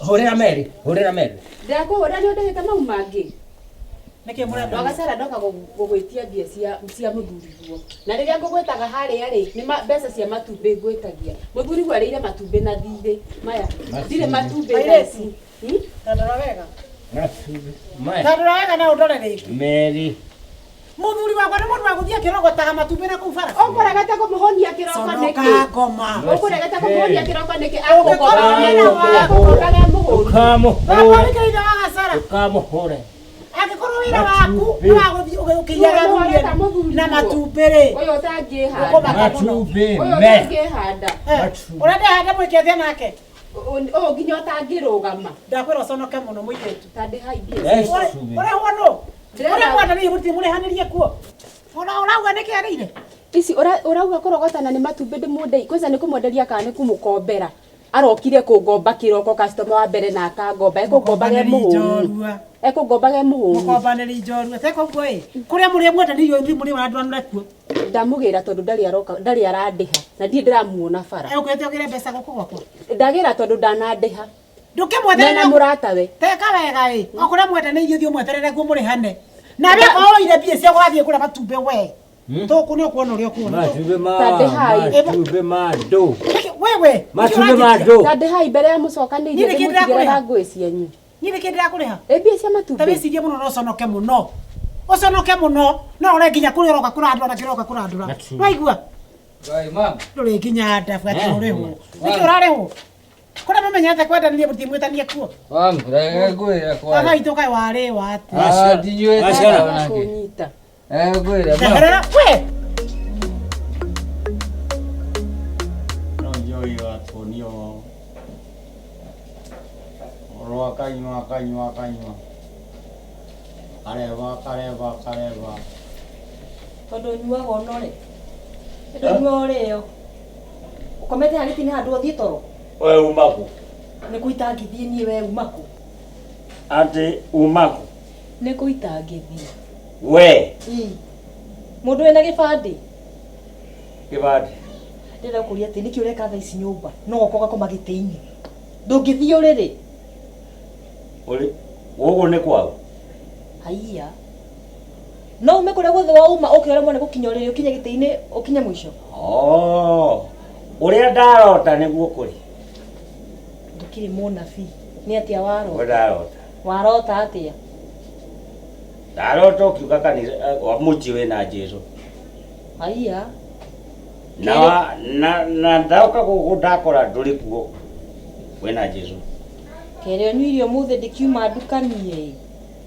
Hũrĩra Mary, hũrĩra Mary. Ndakũhũra nĩ ũndehete mau mangĩ. Nĩkĩ mũrenda? Ndwaga ndoka gũgwĩtia mbia cia mũthuriguo. Na rĩrĩa ngũgwĩtaga harĩa rĩ, nĩ mbeca cia matumbĩ ngwĩtagia. Mũthuriguo arĩire matumbĩ na thirĩ. Maya, ndirĩ matumbĩ thaa ici. Tandora wega. Matumbĩ. Maya. Tandora wega na ũndore rĩngĩ. Mary. Mũthuri wakwa nĩ mũndũ wa gũthiĩ akĩrogotaga matumbĩ na kũu bara. Ũkũregete kũmũhũnia kĩroko nĩkĩ? Conoka ngoma. Ũkũregete kũmũhũnia kĩroko nĩkĩ? Ũngĩkorwo wĩra waku. Akũgombaga mũhũni. Ũkamũhũre. Ũkamũhũre. Angĩkorwo wĩra waku nĩ wa gũthiĩ ũkĩiyaga athuri na matumbĩ rĩ. Ũyũ ũtangĩhanda. Matumbĩ Ũyũ me. ũtangĩhanda. Ũrenda hande mwĩke atĩa nake? Ũyũ nginya ũtangĩrũgama. Ndakwĩra ũconoke mũno mũirĩtu. Ta ndĩhai mbia. Ũrehwo nũ? Ũrĩa mwendanĩire mũtirĩ mũrĩhanĩrie kuo. Ũrauga nĩkĩ arĩire? Ici ũrauga kũrogotana nĩ matumbĩ ndĩmũndei. Kwanza nĩ kũmwenderia kana nĩ kũmũkombera. Arokire kũngomba kĩroko customer wa mbere na akangomba. Ekũngomba ge mũhũnu. Ekũngomba ge mũhũnu. Mũkombanĩri njorua. Teka ũguo ĩ. Kũrĩa mũrĩ mwendanĩirio ithuĩ mũrĩ ũrandũanũre kuo. Ndamũgĩra tondũ ndarĩ aroka, ndarĩ arandĩha. Na ndirĩ ndĩramuona bara. Ũkwĩte ũgĩre mbeca gũkũ gwakwa? Ndagĩra tondũ ndanandĩha. Ndũkĩmweterere Na mũratawe. Teka wega ĩ. O kũrĩa mwendanĩirio ithuĩ ũmweterere kuo mũrĩhane. Na we korwo oire mbia cia gũgathiĩ kũrĩa matumbĩ we. Tũkũ nĩ ũkuona ũrĩa ũkuona. Matumbĩ ma. Matumbĩ ma ndũ. Wewe. Matumbĩ ma ndũ. Ta ndĩhai mbere ya mũcokanĩirie ndĩmũtigĩre ngũĩ cianyu. Niĩ nĩkĩ ndĩrakũrĩha? Ĩ mbia cia matumbĩ. Ta wĩcirie mũno na ũconoke mũno. Ũconoke mũno. No ũre nginya kũrĩa ũroka kũrandũra na kĩroka kũrandũra. Waigua? Ngai mama. Ndũrĩ nginya ndabu atĩ ũrĩhwo. Nĩkĩ ũrarĩhwo? Kũrĩa mũmenyete kwendanĩria mũtimwĩtanie kuo. Mama, reke ngwĩre kwa. Baba witũ kaĩ warĩwa atĩa? Ah, ndinyuĩte ona kĩ. Ngwĩre mama. Ndeherera we. No njohi watuonio oro akanyua akanyua akanyua kareva kareva kareva Tondũ ũnyuaga ũnore. Ndũnyua ũrĩo. Ũkomete haha gĩtĩ-inĩ handũ ũthiĩ toro. We uma kũ? Nĩ kũ itangĩthiĩ niĩ we uma kũ? Atĩ uma kũ? Nĩ kũ itangĩthiĩ. We. Ii. Mũndũ wĩna gĩbandĩ? Gĩbandĩ. Ndĩrenda gũkũria atĩ nĩkĩ ũreka thaa ici nyũmba? No ũka ũgakoma gĩtĩ-inĩ. Ndũngĩthiĩ ũrĩrĩ. Ũrĩ gũkũ nĩ kwao? Haiya. No ume kũrĩa guothe wauma ũke ũremwo nĩ gũkinya ũrĩrĩ ũkinye gĩtĩ-inĩ ũkinye mũico. Oh. Ũrĩa ndarota nĩguo kũrĩ. Ndũkĩrĩ mũnabii. Nĩ atĩa Ũrĩa warota? ndarota. Warota atĩa? Ndarota ũkiuga kanitha wa mũciĩ wĩna Jesũ. Haiya. Na wa- na na ndoka gũkũ ndakora ndũrĩ kuo. Wĩna Jesũ. Kerĩ ũnyuire ũmũthĩ ndĩkiuma ndukanie.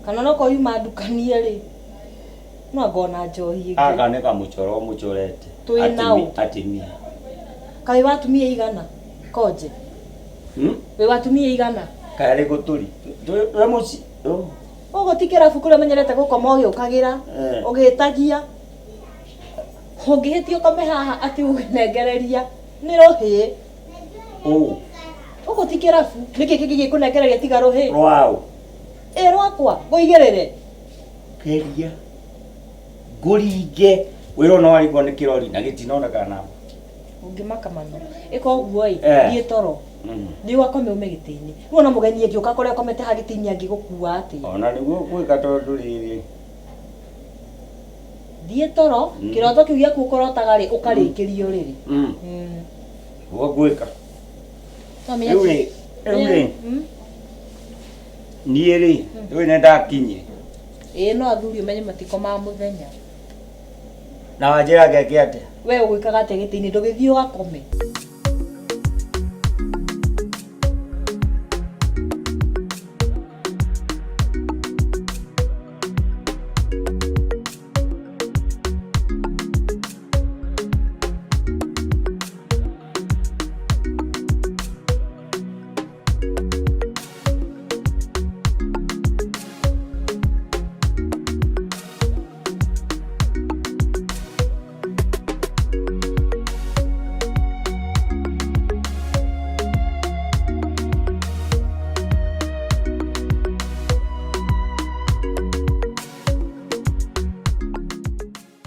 Kana onokorwo yuma ndukanie rĩ. No ngona njohi ĩngĩ. Gaka nĩ kamũcoro mũcorete. Twĩ naũ. Atimia. Kaĩ wa atumia igana? Konje. Hmm? Wĩ wa atumia igana? Kaĩ arĩ gũtũri. Twĩ mũciĩ. Oh. Ũguo ti kĩrabu kũrĩa ũmenyerete gũkoma ũgĩũkagĩra, Eh. ũgĩtagia. Ũngĩhĩtia ũkome haha atĩ ũgĩnengereria nĩ rũhĩ. Ũũ. Ũguo ti kĩrabu. Nĩkĩ kĩngĩ gĩkũnengereria tiga rũhĩ? Rwaũ. Ĩ rwakwa ngũigĩrĩre. Geria. Ngũringe. Wĩrwo no warigwo nĩ kĩrori na gĩtinoneka namba. Ũngĩmaka mano. Ĩka ũguo ĩ, Eh. thiĩ toro. Thiĩ ũgakome ume gĩtĩ-inĩ. Rĩu ona mũgeni angĩũka kũrĩa ũkomete haha gĩtĩ-inĩ angĩgũkua atĩa? Ona nĩguo gwĩka tondũ rĩrĩ. Thiĩ toro, kĩroto kĩu gĩaku ũkũrotaga rĩ, ũkarĩkĩria ũrĩrĩ. Nĩguo ngwĩka. No menya Rĩu rĩ, rĩu rĩ, niĩ rĩ, rĩu nĩ ndakinyire. Ĩĩ no athuri ũmenye matikomaga mũthenya. Na wanjĩra ngeke atĩa? We ũgwĩkaga atĩa gĩtĩ-inĩ ndũgĩthiĩ ũgakome.